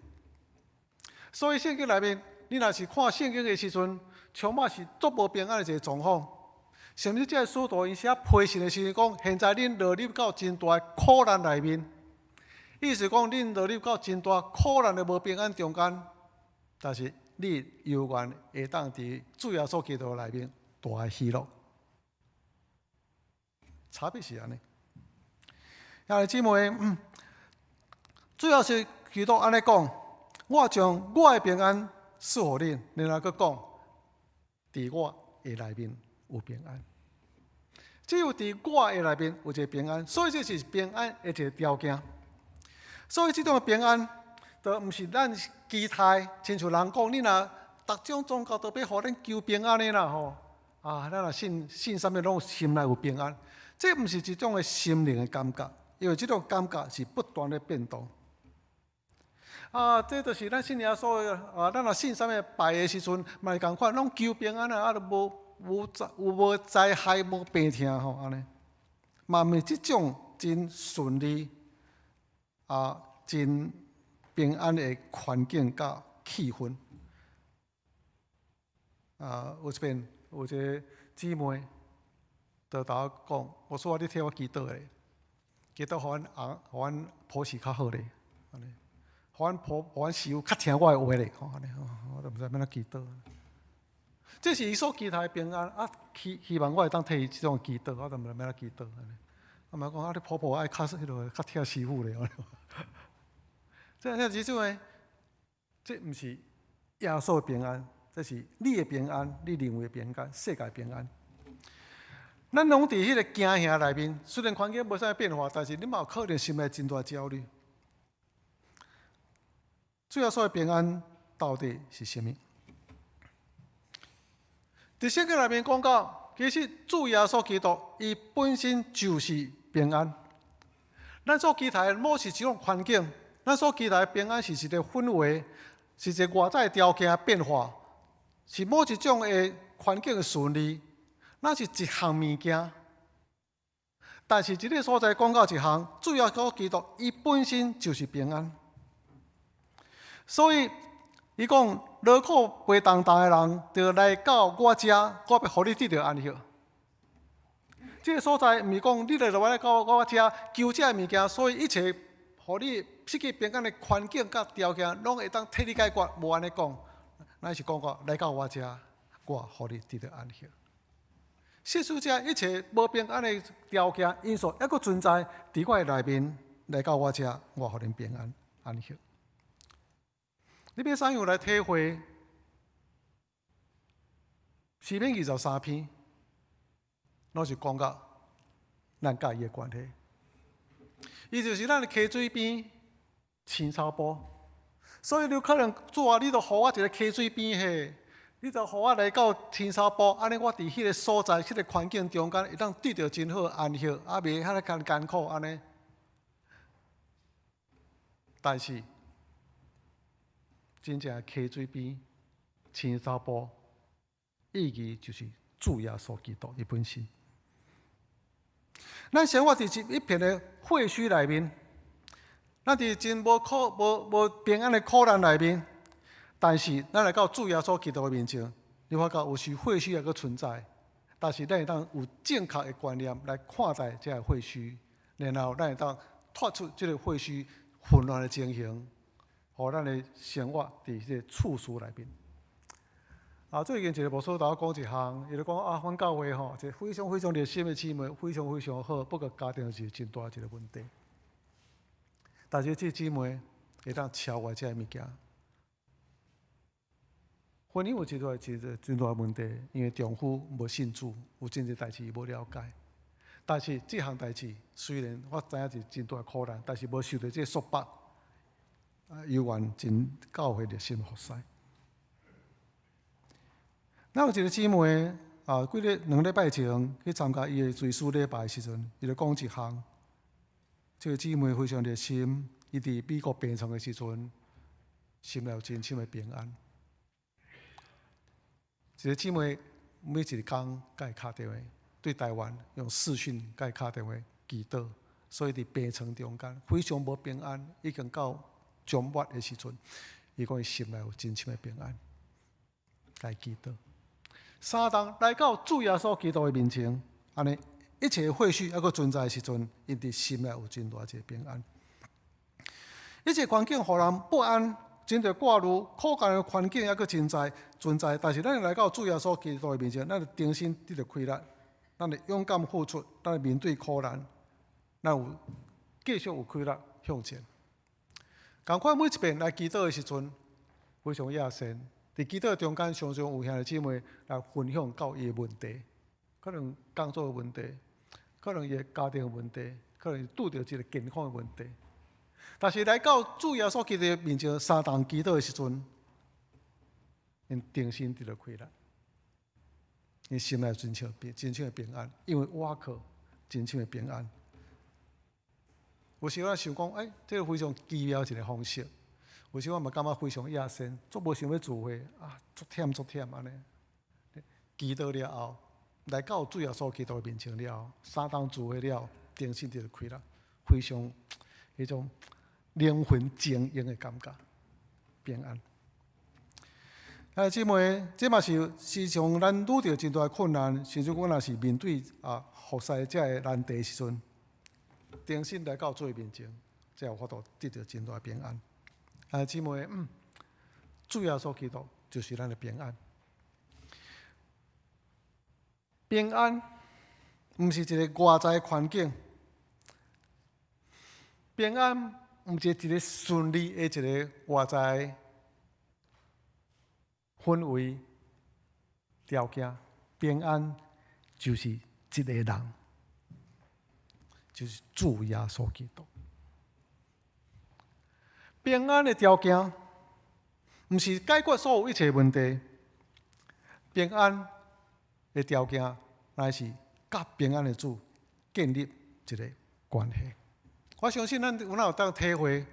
所以聖經內面，你若是看聖經的時陣，充滿是足無平安的一個狀況。甚至這个使徒𪜶寫批信的時陣講，現在恁落入到真大的苦難內面。意思講，恁落入到真大苦難的無平安中間，但是你猶原會當佇主耶穌基督內面大喜樂。差別是按呢。兄弟姊妹，主耶穌基督按呢講，我將我的平安賜予恁，然後閣講，佇我的內面有平安。只有佇我的內面有一個平安，所以這是平安的一個條件。所以這種平安，就毋是咱期待，親像人講，你若逐種宗教都欲予恁求平安的啦吼，啊，咱若信信啥物攏心內有平安，這毋是一種的心靈的感覺，因為這種感覺是不斷咧變動。啊，這就是咱信耶穌的啊，咱若信啥物拜的時陣，嘛是仝款，攏求平安啊，啊，都無無災有無災害，無病痛吼，按呢，嘛毋是這種真順利啊，真平安的環境佮氣氛。啊，有一遍有一个姊妹，就共我講，我說你替我祈禱咧，祈禱予阮翁，予阮婆媳較好咧，按呢，予阮婆，予阮師父較聽我的話咧，吼，按呢，我都毋知欲按怎祈禱。這是伊所期待的平安，啊，希望我會當替伊這種祈禱，我都毋知欲按怎祈禱。啊嘛講啊，你婆婆愛較彼落較疼師父咧。這這這種的，這毋是耶穌的平安，這是你的平安，你認為的平安，世界平安。咱攏佇彼个驚嚇內面，雖然環境無啥變化，但是你嘛有可能心內真大焦慮。主耶穌的平安到底是啥物？佇聖經內面講到，其實主耶穌基督伊本身就是平安。咱所期待的無是一種環境，咱所期待的平安是一個氛圍，是一個外在條件變化，是某一種的環境的順利，那是一項物件。但是這个所在講到一項，主耶穌基督伊本身就是平安。所以，伊講勞苦背重擔的人，著來到我遮，我欲予你得著安息。這个所在毋是講你來來到我遮求這个物件，所以一切予你失去平安的環境佮條件，攏會當替你解決。無按呢講，咱是講過來到我遮，我予你得著安息。事實這一切無平安的條件因素，猶閣存在佇我的內面，來到我遮，我予恁平安安息。你欲怎樣來體會詩篇23篇，攏是講到咱佮伊的關係。伊就是咱的溪水邊青草埔，所以你有可能主啊，你著予我一个溪水邊嘿，你著予我來到青草埔，按呢我佇彼个所在、彼个環境中間，會當得著真好安息，啊，袂遐爾艱苦按呢。但是，真正溪水邊青草埔，意義就是主耶穌基督伊本身。咱生活佇一片的廢墟內面，咱佇真無苦、無無平安的苦難內面，但是咱來到主耶穌基督的面前，你發覺有時廢墟猶閣存在，但是咱會當有正確的觀念來看待這个廢墟，然後咱會當脫出這个廢墟混亂的情形，予咱的生活佇這个秩序內面。啊，最近一个牧師共我講一項，伊就講啊，阮教會吼，一个非常非常熱心的姊妹，非常非常好，不過家庭是真大一个問題。但是這個姊妹會當超越這个物件。婚姻有一個一個真大問題，因為丈夫無信主，有真濟代誌伊無了解。但是這項代誌雖然我知影是真大苦難，但是無受著這個束縛，啊，猶原真教會熱心服侍。咱有一個姊妹啊，幾日2禮拜前去參加伊的追思禮拜的時陣，伊就講一項。這個姊妹非常熱心，伊佇美國病床的時陣，心內有真深的平安。一個姊妹每一工共伊敲電話，對台灣用視訊共伊敲電話祈禱，所以佇病床中間非常無平安，已經到終末的時陣，伊講伊心內有真深的平安，共伊祈禱。三同來到主耶穌基督的面前，按呢一切廢墟猶閣存在的時陣，𪜶佇心內有真大一个平安。一切環境予人不安，真濟掛慮、苦難的環境猶閣存在存在，但是咱來到主耶穌基督的面前，咱就重新得著氣力，咱會勇敢付出，咱會面對苦難，咱有繼續有氣力向前。仝款每一遍來祈禱的時陣，非常熱心。佇祈禱中間，常常有兄弟姊妹來分享到伊的問題，可能工作的問題，可能伊的家庭的問題，可能拄著一个健康的問題。但是來到主耶穌基督面前相同祈禱的時陣，𪜶重新得著氣力，𪜶心內真正平真正的平安，因為倚靠真正的平安。有時我想講，欸，這個非常奇妙一个方式。有時我嘛感覺非常野心，足無想欲聚會啊，足忝足忝按呢。祈禱了後，來到主耶穌基督面前了後，三冬聚會了後，重新就開了，非常彼種靈魂晶瑩的感覺，平安。啊，姊妹，這嘛是時常咱拄著真大困難，甚至講若是面對啊服侍這个難題時陣，重新來到主面前，才有法度得著真大平安。啊，姊妹，主耶穌基督就是咱的平安。平安毋是一个外在環境，平安毋是一个順利的一个外在氛圍條件。平安就是一个人，就是主耶穌基督。平安的條件，毋是解決所有一切問題。平安的條件，乃是佮平安的主建立一个關係。我相信咱有哪有當體會，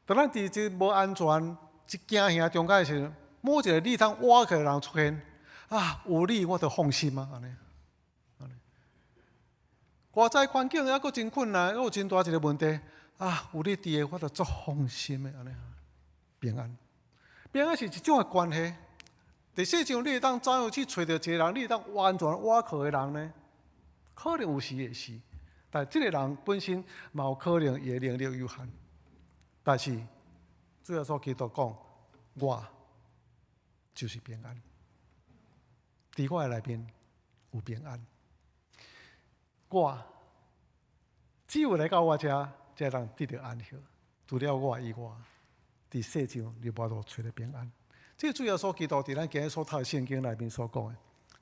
當咱佇這無安全、一驚嚇中間的時陣，某一個你通倚靠的人出現，啊，有你我就放心啊，按呢。外在環境猶閣真困難，猶有真大一个問題，啊，有你佇的，我就足放心的，按呢。平安，平安是一種的關係。佇世上，你會當怎樣去揣著一个人，你會當完全倚靠的人呢？可能有時會是，但這个人本身嘛有可能伊的能力有限。但是主耶穌基督講，我就是平安，佇我的內面有平安。我只有來到我遮，才會當得著安息。除了我以外，佇世上你無法度揣著平安。這主耶穌基督佇咱今日所讀的聖經內面所講的，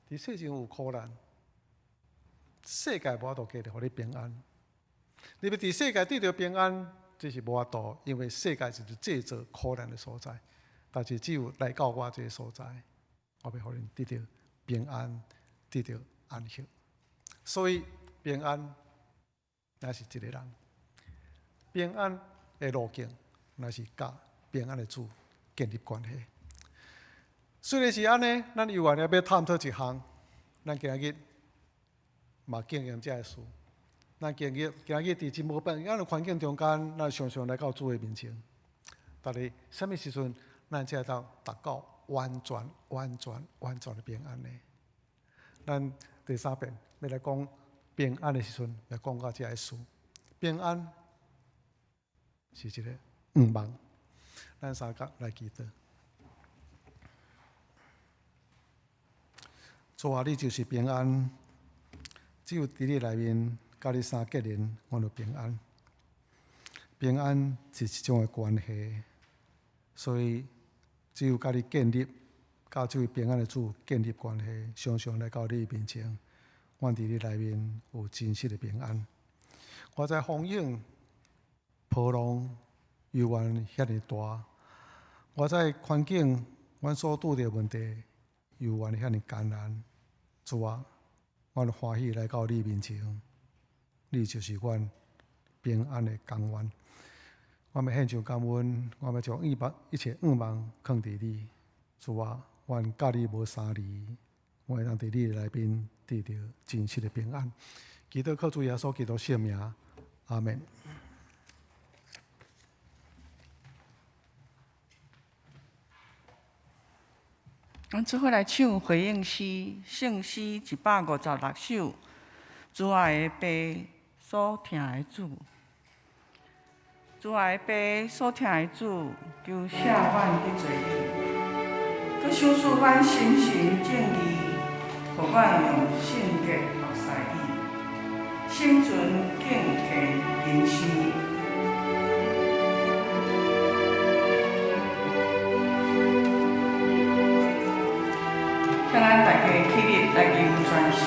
佇世上有苦難，世界無法度給予你平安。你欲佇世界得著平安，這是無法度，因為世界就是製造苦難的所在。但是只有來到我這个所在，我欲予恁得著平安，得著安息。所以平安乃是一个人，平安的路徑乃是佮平安的主建立關係。雖然是按呢，咱猶原猶欲探討一項，咱今日嘛經驗這个事。咱今日佇真無平安的環境中間，咱常常來到主的面前。但是啥物時陣，咱才會當達到完全、完全、完全的平安呢？咱第三遍欲來講平安的時陣，來講到這个事。平安是一个願望，咱三甲來祈禱。主啊，你就是平安，只有佇你內面，佮你相結連，阮就平安。平安是一種的關係，所以只有佮你建立，佮這位平安的主建立關係，常常來到你面前，阮佇你內面有真實的平安。我知風湧波浪猶原遐爾大，我知環境，阮所拄著問題猶原遐爾艱難。主啊，阮歡喜來到你面前，你就是阮平安的港灣。我欲獻上感恩，我欲將一切願望囥佇你。主啊，阮佮你無相離，我會當佇你內面得著真實的平安。祈禱靠主耶穌基督聖名，阿們。咱做伙來唱回應詩，聖詩156首，主愛的爸所疼的主，主愛的爸所疼的主，求赦阮得罪你，閣賞賜阮心神正義，予阮用性格服侍你，心存敬虔仁慈。請咱大家起立來求傳授。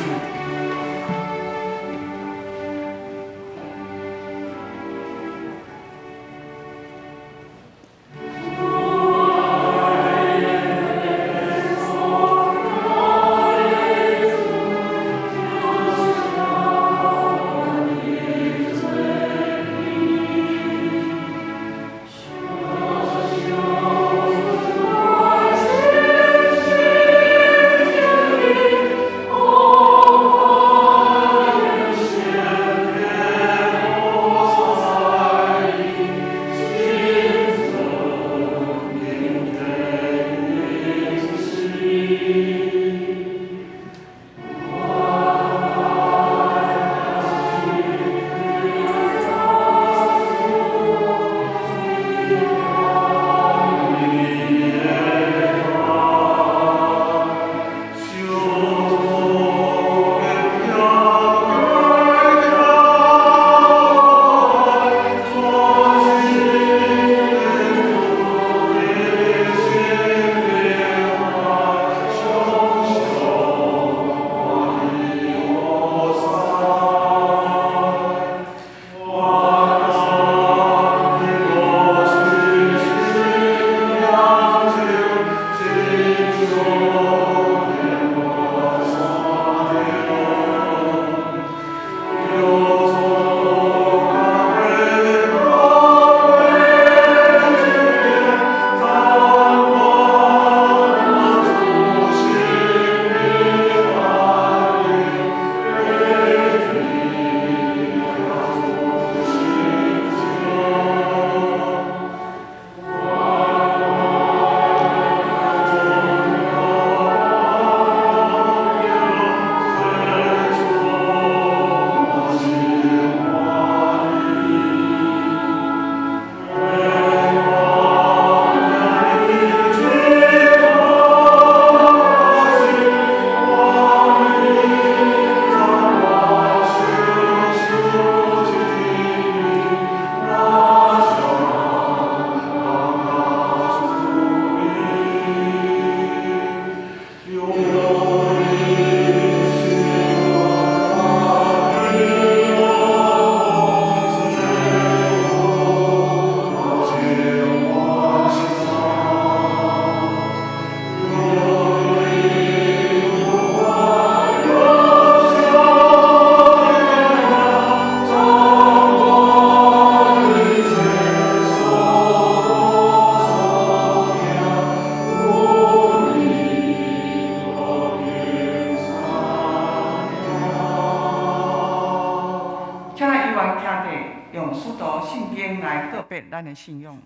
咱的信仰。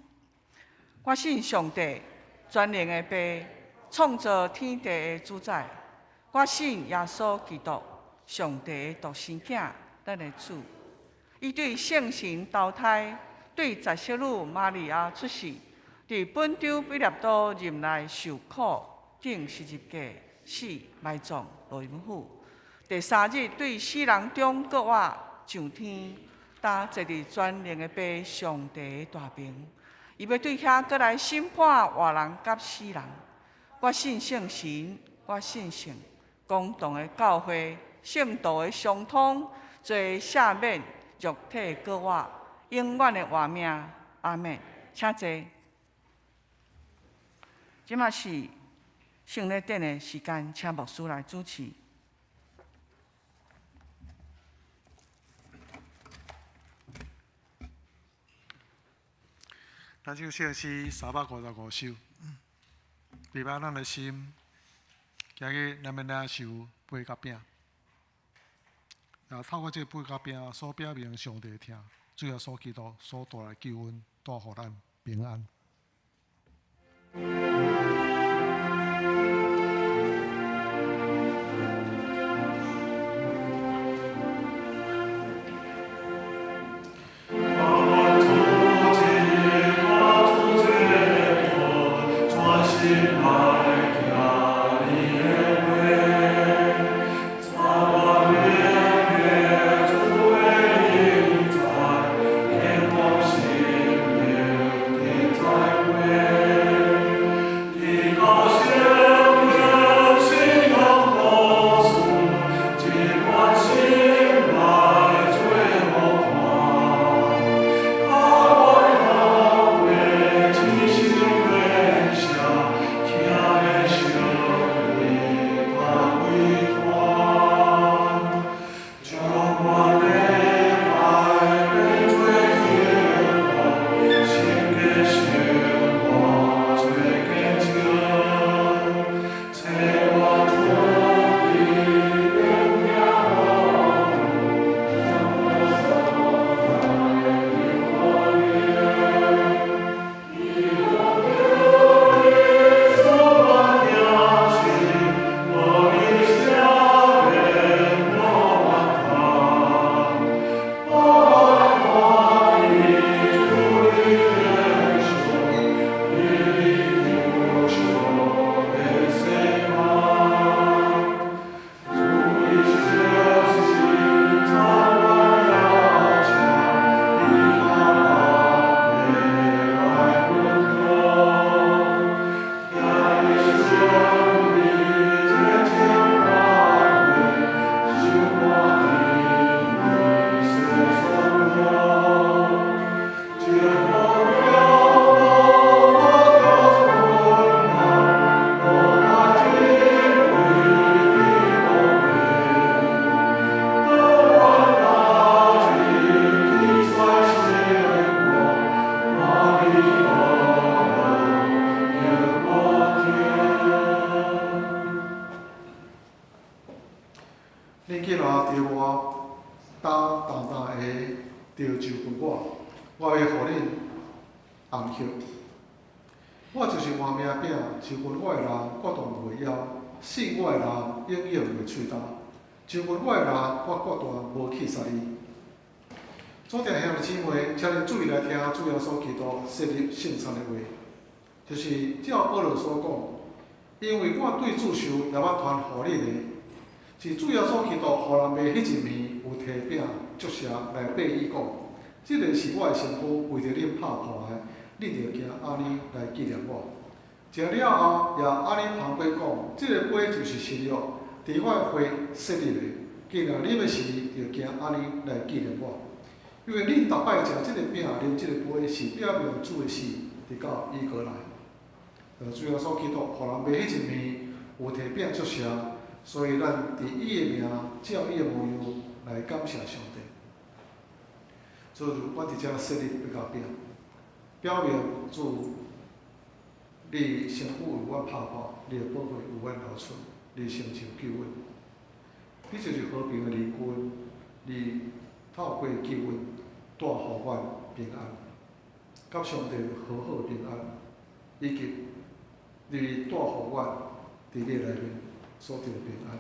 我信上帝，全能的父，創造天地的主宰。我信耶穌基督，上帝的獨生囝，咱的主。伊對聖神投胎，對十色女瑪利亞出世，佇本丟彼拉多任內受苦，釘十字架，死，埋葬，落陰府。第三日對死人中復活，上天，擔坐佇全能的父上帝的大爿。伊欲對遐閣來審判活人佮死人。我信聖神，我信聖公同的教會，聖徒的相通，罪赦免，肉體復活，永遠的活命。阿們。請坐。這馬是聖禮典的時間，請牧師來主持。咱唱聖詩355首，預備咱的心，今日咱欲領受杯佮餅，也透過這個杯佮餅所表明上帝的疼，主耶穌基督所帶來救恩，帶予咱平安。恁既然著我擔重重的就近我，我會予恁安息。我就是活命餅，受近我的人，決斷袂枵；信我的人，永遠袂喙焦。就近我的人，我決斷無棄殺伊。主弟兄姊妹，請恁注意來聽主耶穌基督設立聖餐的話，就是照保羅所講，因為我對主受也捌傳予恁的，是主耶穌基督予人賣彼一暝，有提餅祝謝來擘伊講：這个是我的身軀，為著恁拍破的，恁著行按呢來紀念我。食了後，也按呢捧杯講：這个杯就是新約，佇我的血設立的。既然啉的時，著行按呢來紀念我。因為恁逐擺食這个餅、啉這个杯，是表明主的死，直到伊閣來。主耶穌基督予人賣彼一暝，有提餅祝謝，所以咱佇伊的名，照伊的模樣來感謝上帝。所以，阮佇遮設立杯佮餅，表明主，你身軀為阮拍破，你的寶血為阮流出，你成就救恩。你就是和平的領軍，你透過救恩帶予阮平安。佮上帝和好平安，以及你帶予阮佇你內面所得平安。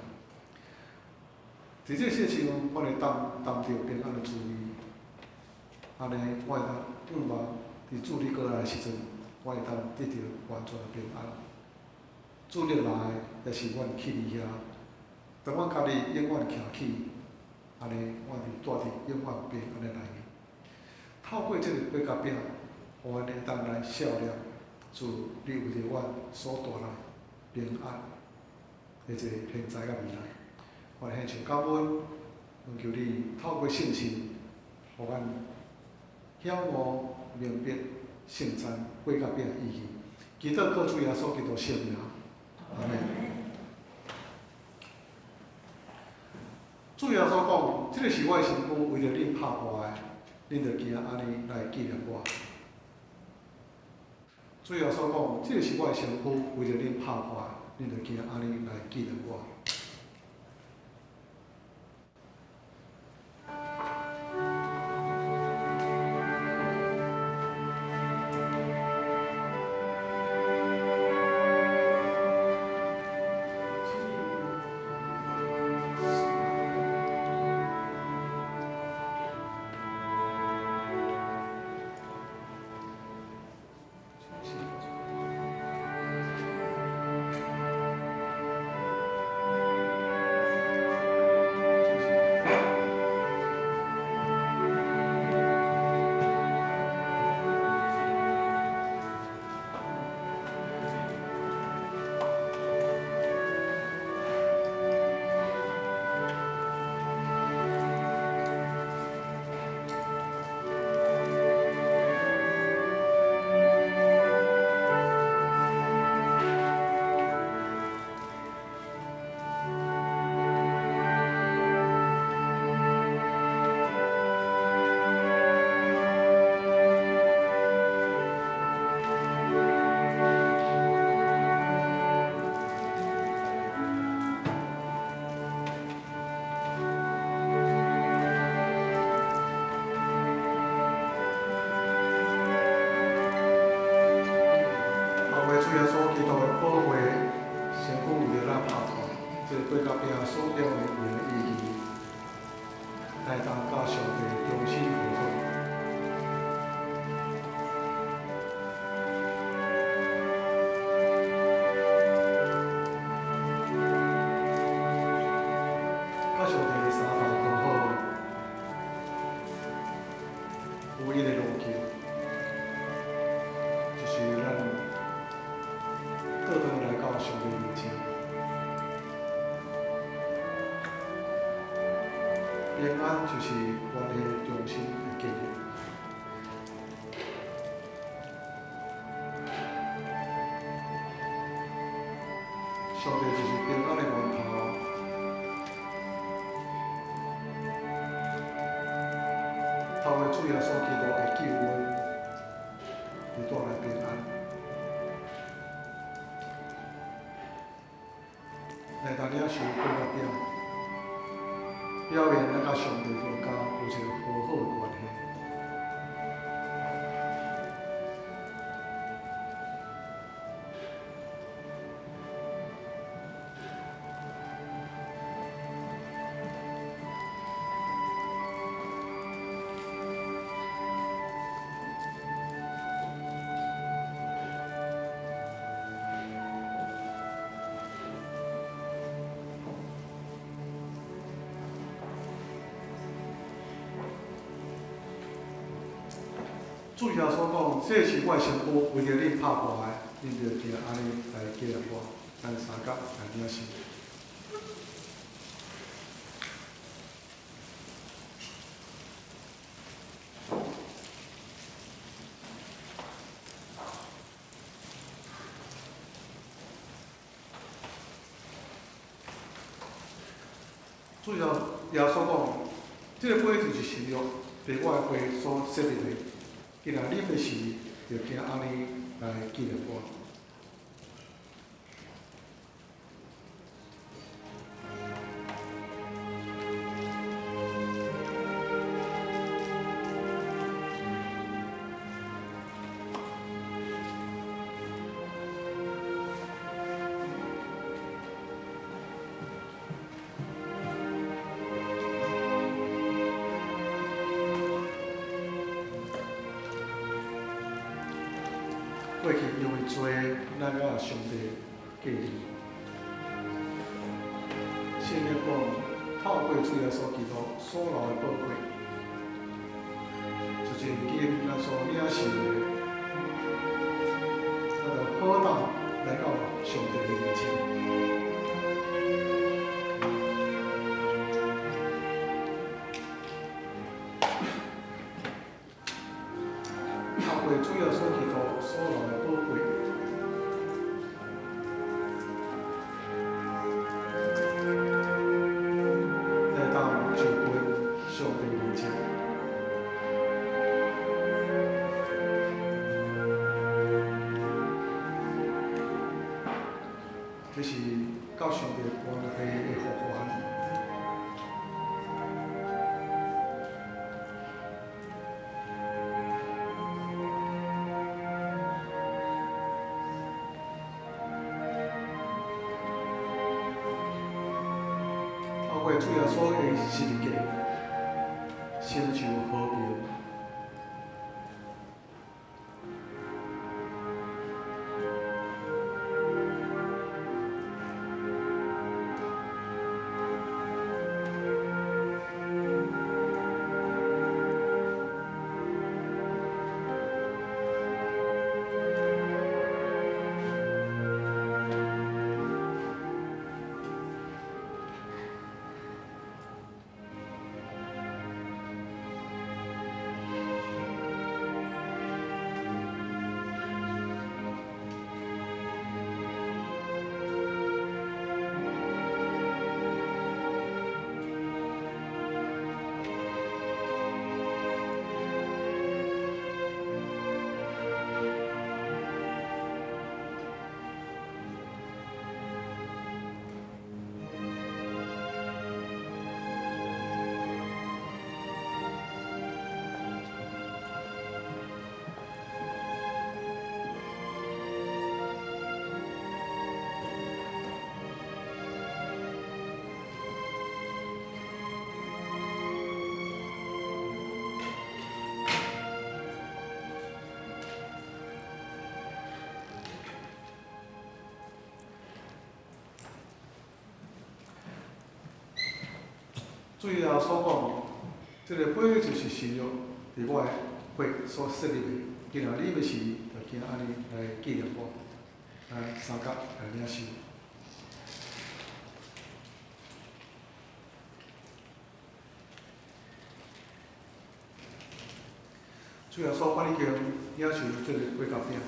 佇這世上，阮會當擔著平安的滋味，按呢，我會當向望佇主你過來的時陣，我會當得著完全的平安。主你來，也是阮去你遐，當阮佮你永遠徛起，按呢，阮就蹛佇永遠平安的內面。透過這個掰角餅，予阮會當來數念主你為著阮所帶來平安的這個現在佮未來。我獻上感恩，懇求你透過聖神，予阮曉悟明白聖餐掰角餅的意義。祈禱靠主耶穌基督聖名，阿們。主耶穌講：這个是我的身軀，為著恁拍破的，恁著行按呢來紀念我。主耶穌講：這个是我的身軀，為著恁拍破的，恁著行按呢來紀念我。後主耶穌基督的寶血，身軀為著咱拍破，這个掰角餅所表明的意義，來當佮上帝重新和好。佮上帝的相同和好，唯一的路徑，就是咱倒轉來到上帝面前。平安就是關係中心的建立。上帝就是平安的源頭。透過主耶穌基督的救恩，會帶來平安。來當領受掰角餅，表明咱佮上帝中間有一個和好的關係。主耶穌講：這是我的身軀，為著恁拍破的，恁著行按呢來紀念我。咱三甲來領受。主耶穌講：這个杯就是新約，佇我的血所設立的。既然啉的時，就行按呢來紀念我。因為罪，咱佮上帝隔離。聖經講，透過主耶穌基督所流的寶血，就是如今咱所領受的，咱就好當來到上帝的面前。透過主耶穌基督所流的寶血，來當就近上帝面前。這是佮上帝關係的復原。透過主耶穌的十字架，成就和平。主耶穌講，這个杯就是新約，佇我的血所設立的。今仔你欲是，就經按呢來紀念我，來相佮來領受。主耶穌看你經領受這个雅各餅，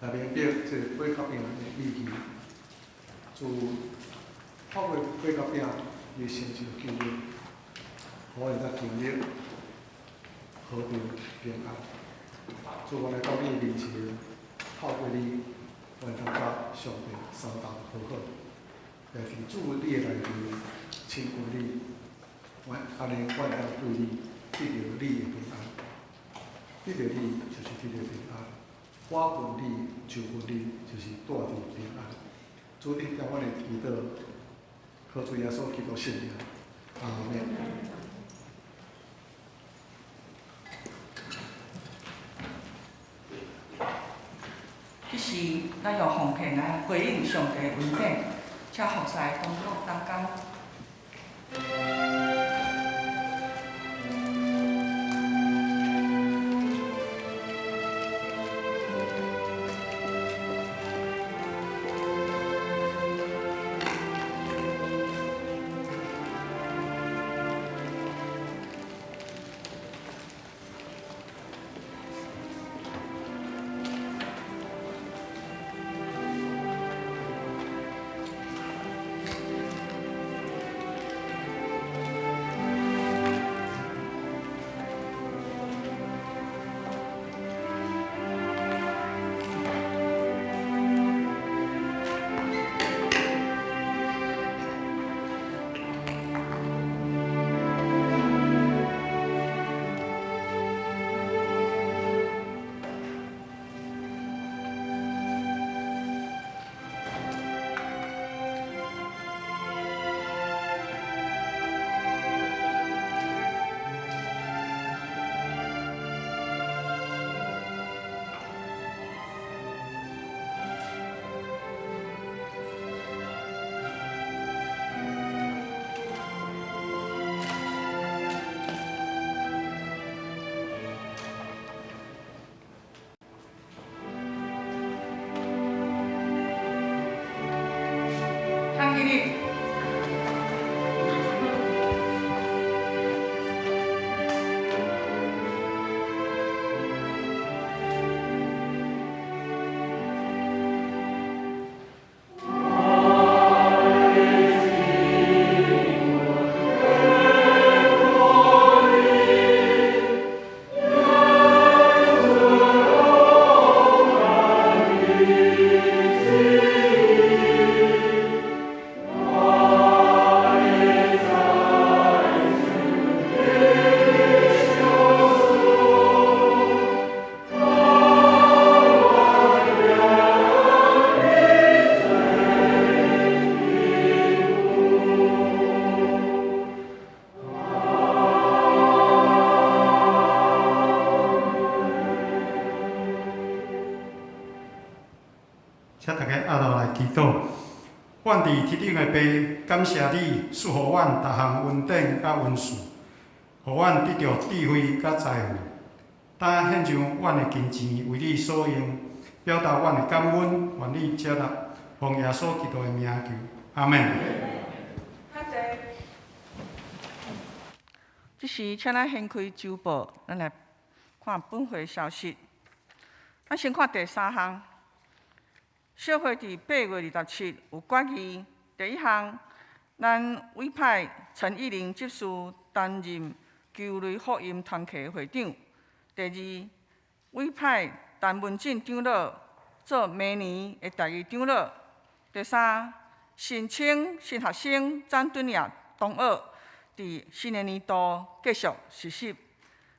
來明白這个雅各餅的意義。主透過雅各餅，伊成就救恩，予會當經歷和平平安。主，我來到你面前，透過你，我會當佮上帝相同和好。來佇主你的內面親近你，我按呢，我會當對你得著你的平安。得著你就是得著平安，我分你就分你，就是帶佇平安。主，你聽阮的祈禱，靠主耶穌基督聖名，阿們。彼時，咱用奉獻來回應上帝恩典，請服侍同工同工。起。請大家押落來祈禱。阮佇天頂的父，感謝你賜予阮逐項恩典佮恩賜，予阮得著智慧佮財富。當獻上阮的金錢為你所用，表達阮的感恩，願你接納，奉耶穌基督的名求，阿們。這時，請咱掀開週報，咱來看本會消息。咱先看第三項。小會佇8月27有決議，第一項，咱委派陳義玲執事擔任球類福音團契會長；第二，委派陳文進長老做明年的第二長老；第三，申請新學生詹敦亞同學佇新的年度繼續實習；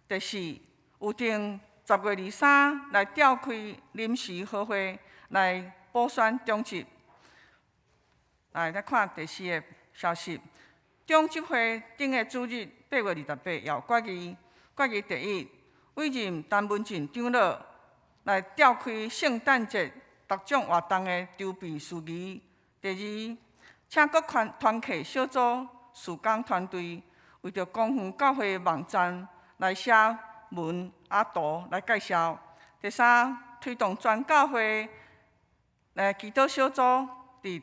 第四，有定10月23來召開臨時合會來補選長執。來，來看第四个消息。長執會頂个主日8月28也有決議，決議第一，委任陳文進長老來召開聖誕節特獎活動的籌備事宜。第二，請各團團契小組事工團隊為著公園教會網站來寫文啊圖來介紹。第三，推動全教會來祈禱小組佇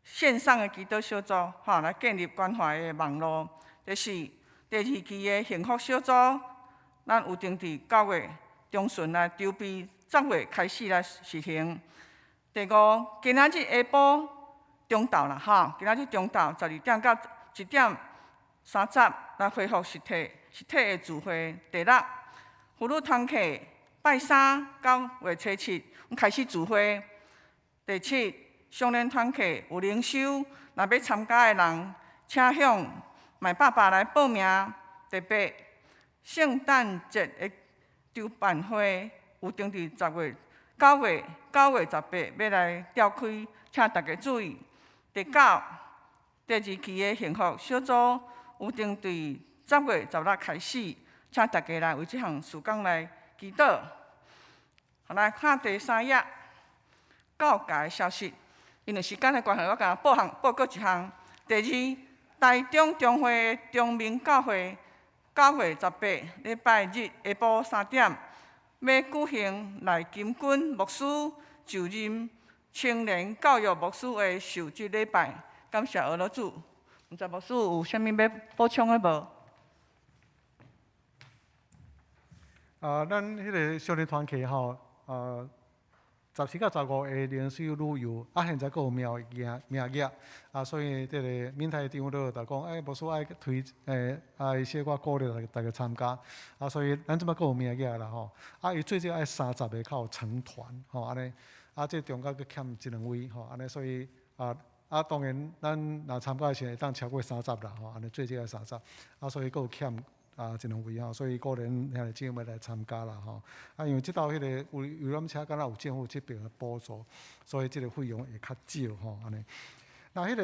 線上的祈禱小組，吼，來建立關懷的網路。第四，第二期的幸福小組，咱有定佇9月中旬來籌備，10月開始來實行。第五，今仔日下晡中晝啦，吼，今仔日中晝12點到1點30來恢復實體實體的聚會。第六，婦女團契拜三9月初7開始聚會。第七，少年團契有靈修，若欲參加的人，請向麥爸爸來報名。第八，聖誕節的籌辦會有定佇10月九月9月18欲來召開，請大家注意。第九，第二期的幸福小組有定佇10月16開始，請大家來為這項事工來祈禱。好，來看第三頁。教界消息，因為時間的關係，我共報項報告一項。第二，台中中會中明教會9月18禮拜日下晡3點，欲舉行賴金軍牧師就任青年教育牧師的受職禮拜。感謝阿老主。毋知牧師有啥物欲補充的無？啊，咱彼个少年團契吼，啊。14到15个靈修旅遊，啊，現在閣有名額名額，啊，所以這个闽台長老就講，欸，牧師愛推，欸，愛小可鼓勵大家參加，啊，所以咱這擺閣有名額啦吼，啊，伊最少愛30個較有成團，吼，按呢，啊，這中間閣欠一兩位，吼，按呢，所以啊啊，當然咱若參加的時陣會當超過三十啦，吼，按呢最少愛三十，啊，所以閣有欠。啊，一兩位吼，所以鼓勵兄弟姊妹來參加啦吼。啊，因為這兜彼個遊遊覽車敢若有政府這爿的補助，所以這个費用會較少吼，按呢。那彼个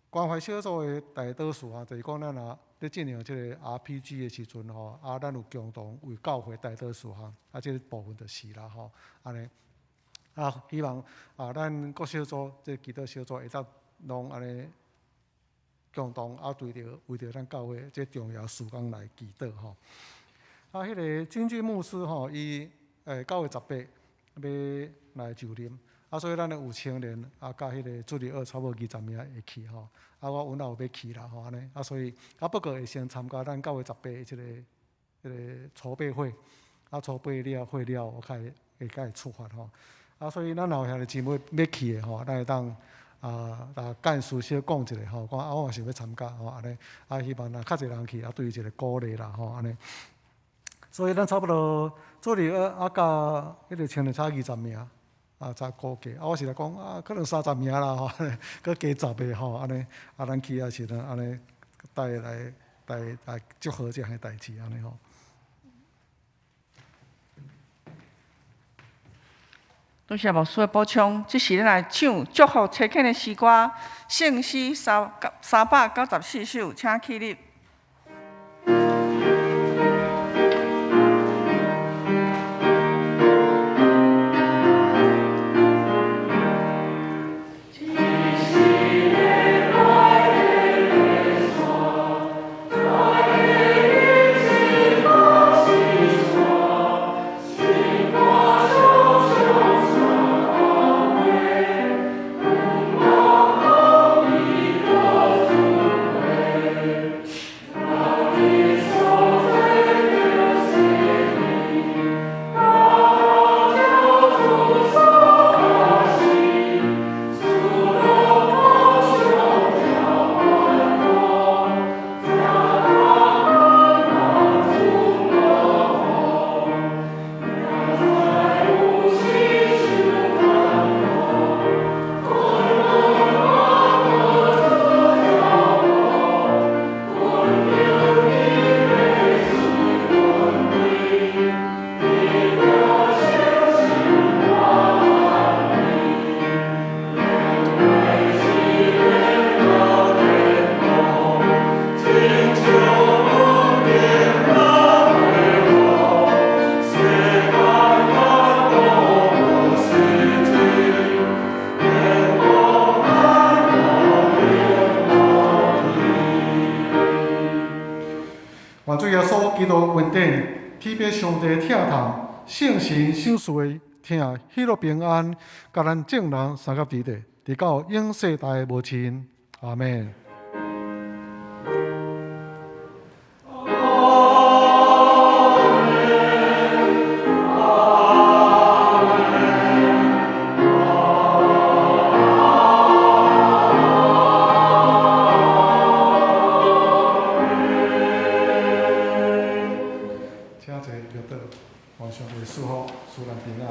關懷小組的代禱事項，就是講咱若咧進行這个 RPG 的時陣吼，啊，咱有共同為教會代禱事項，啊，這个部分就是啦吼，按呢。啊，希望啊，咱各小組這個祈禱小組會當攏按呢。共同啊，對著為著咱教會這重要事工來祈禱吼。啊，彼个金句牧師吼，伊9月18，欲來就任。啊，所以咱有青年啊，佮彼个主日學差不多20名會去吼。啊，我阮也有欲去啦吼，按呢。啊，所以啊，不過會先參加咱教會十八這個籌備會。啊，籌備了會了，我較會會較會出發吼。啊，所以咱若有兄弟姊妹欲去的吼，咱會當啊，幹事小講一下吼，講啊，我嘛想欲參加吼，按呢。啊，希望若較濟人去，啊，對伊一個鼓勵啦吼，按呢。所以咱差不多主日學啊，佮彼個青年差20名。啊，才估計啊，我是來講啊，可能30名啦吼，閣加十个吼，按呢，啊，咱去的時陣按呢，帶來帶來祝賀這項代誌按呢吼。多謝牧師的補充，這時咱來唱祝福差遣的詩歌，聖詩394首，請起立。願主耶穌基督恩典，天父上帝疼痛，聖神賞賜的疼喜樂平安，佮咱眾人相佮佇咧，直到永世代無盡。阿們。請坐，入座，願上帝賜福，賜咱平安。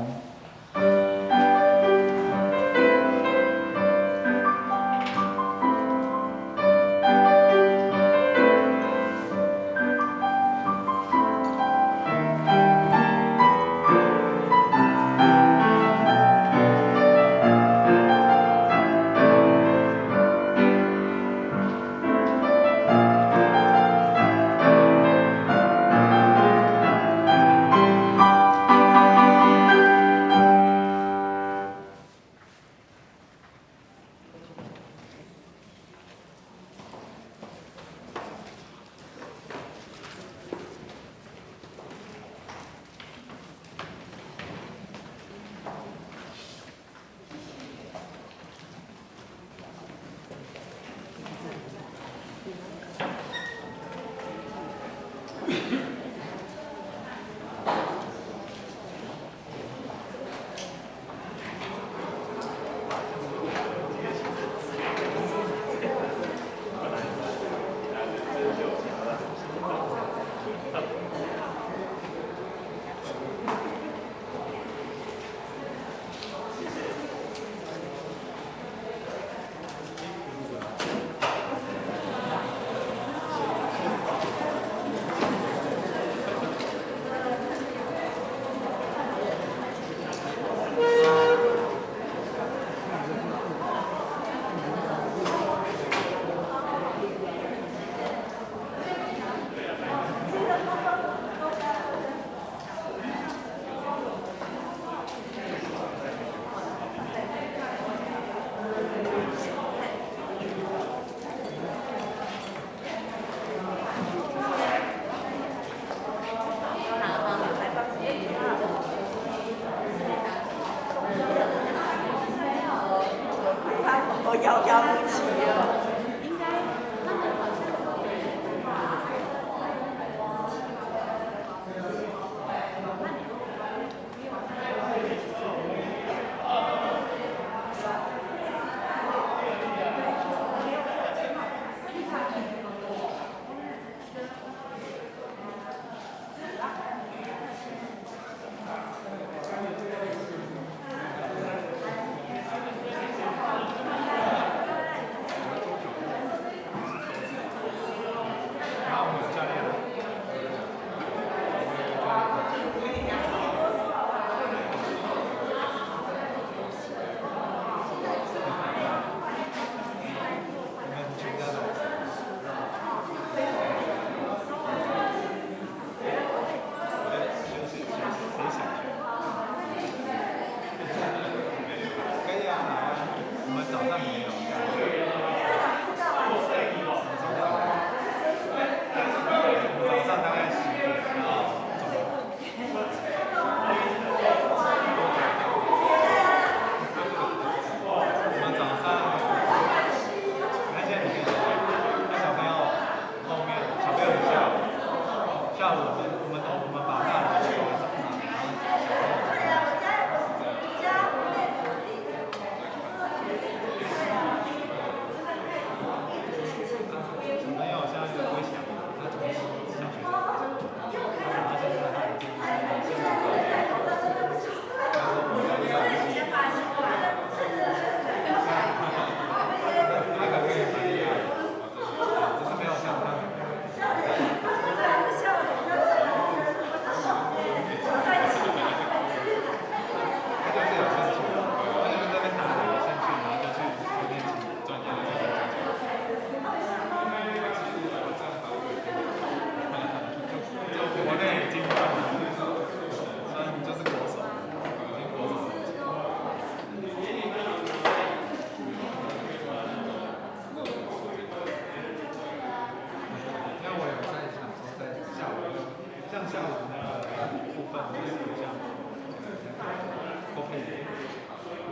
遙遙無期哦。像下午那個部分，就是像郭佩。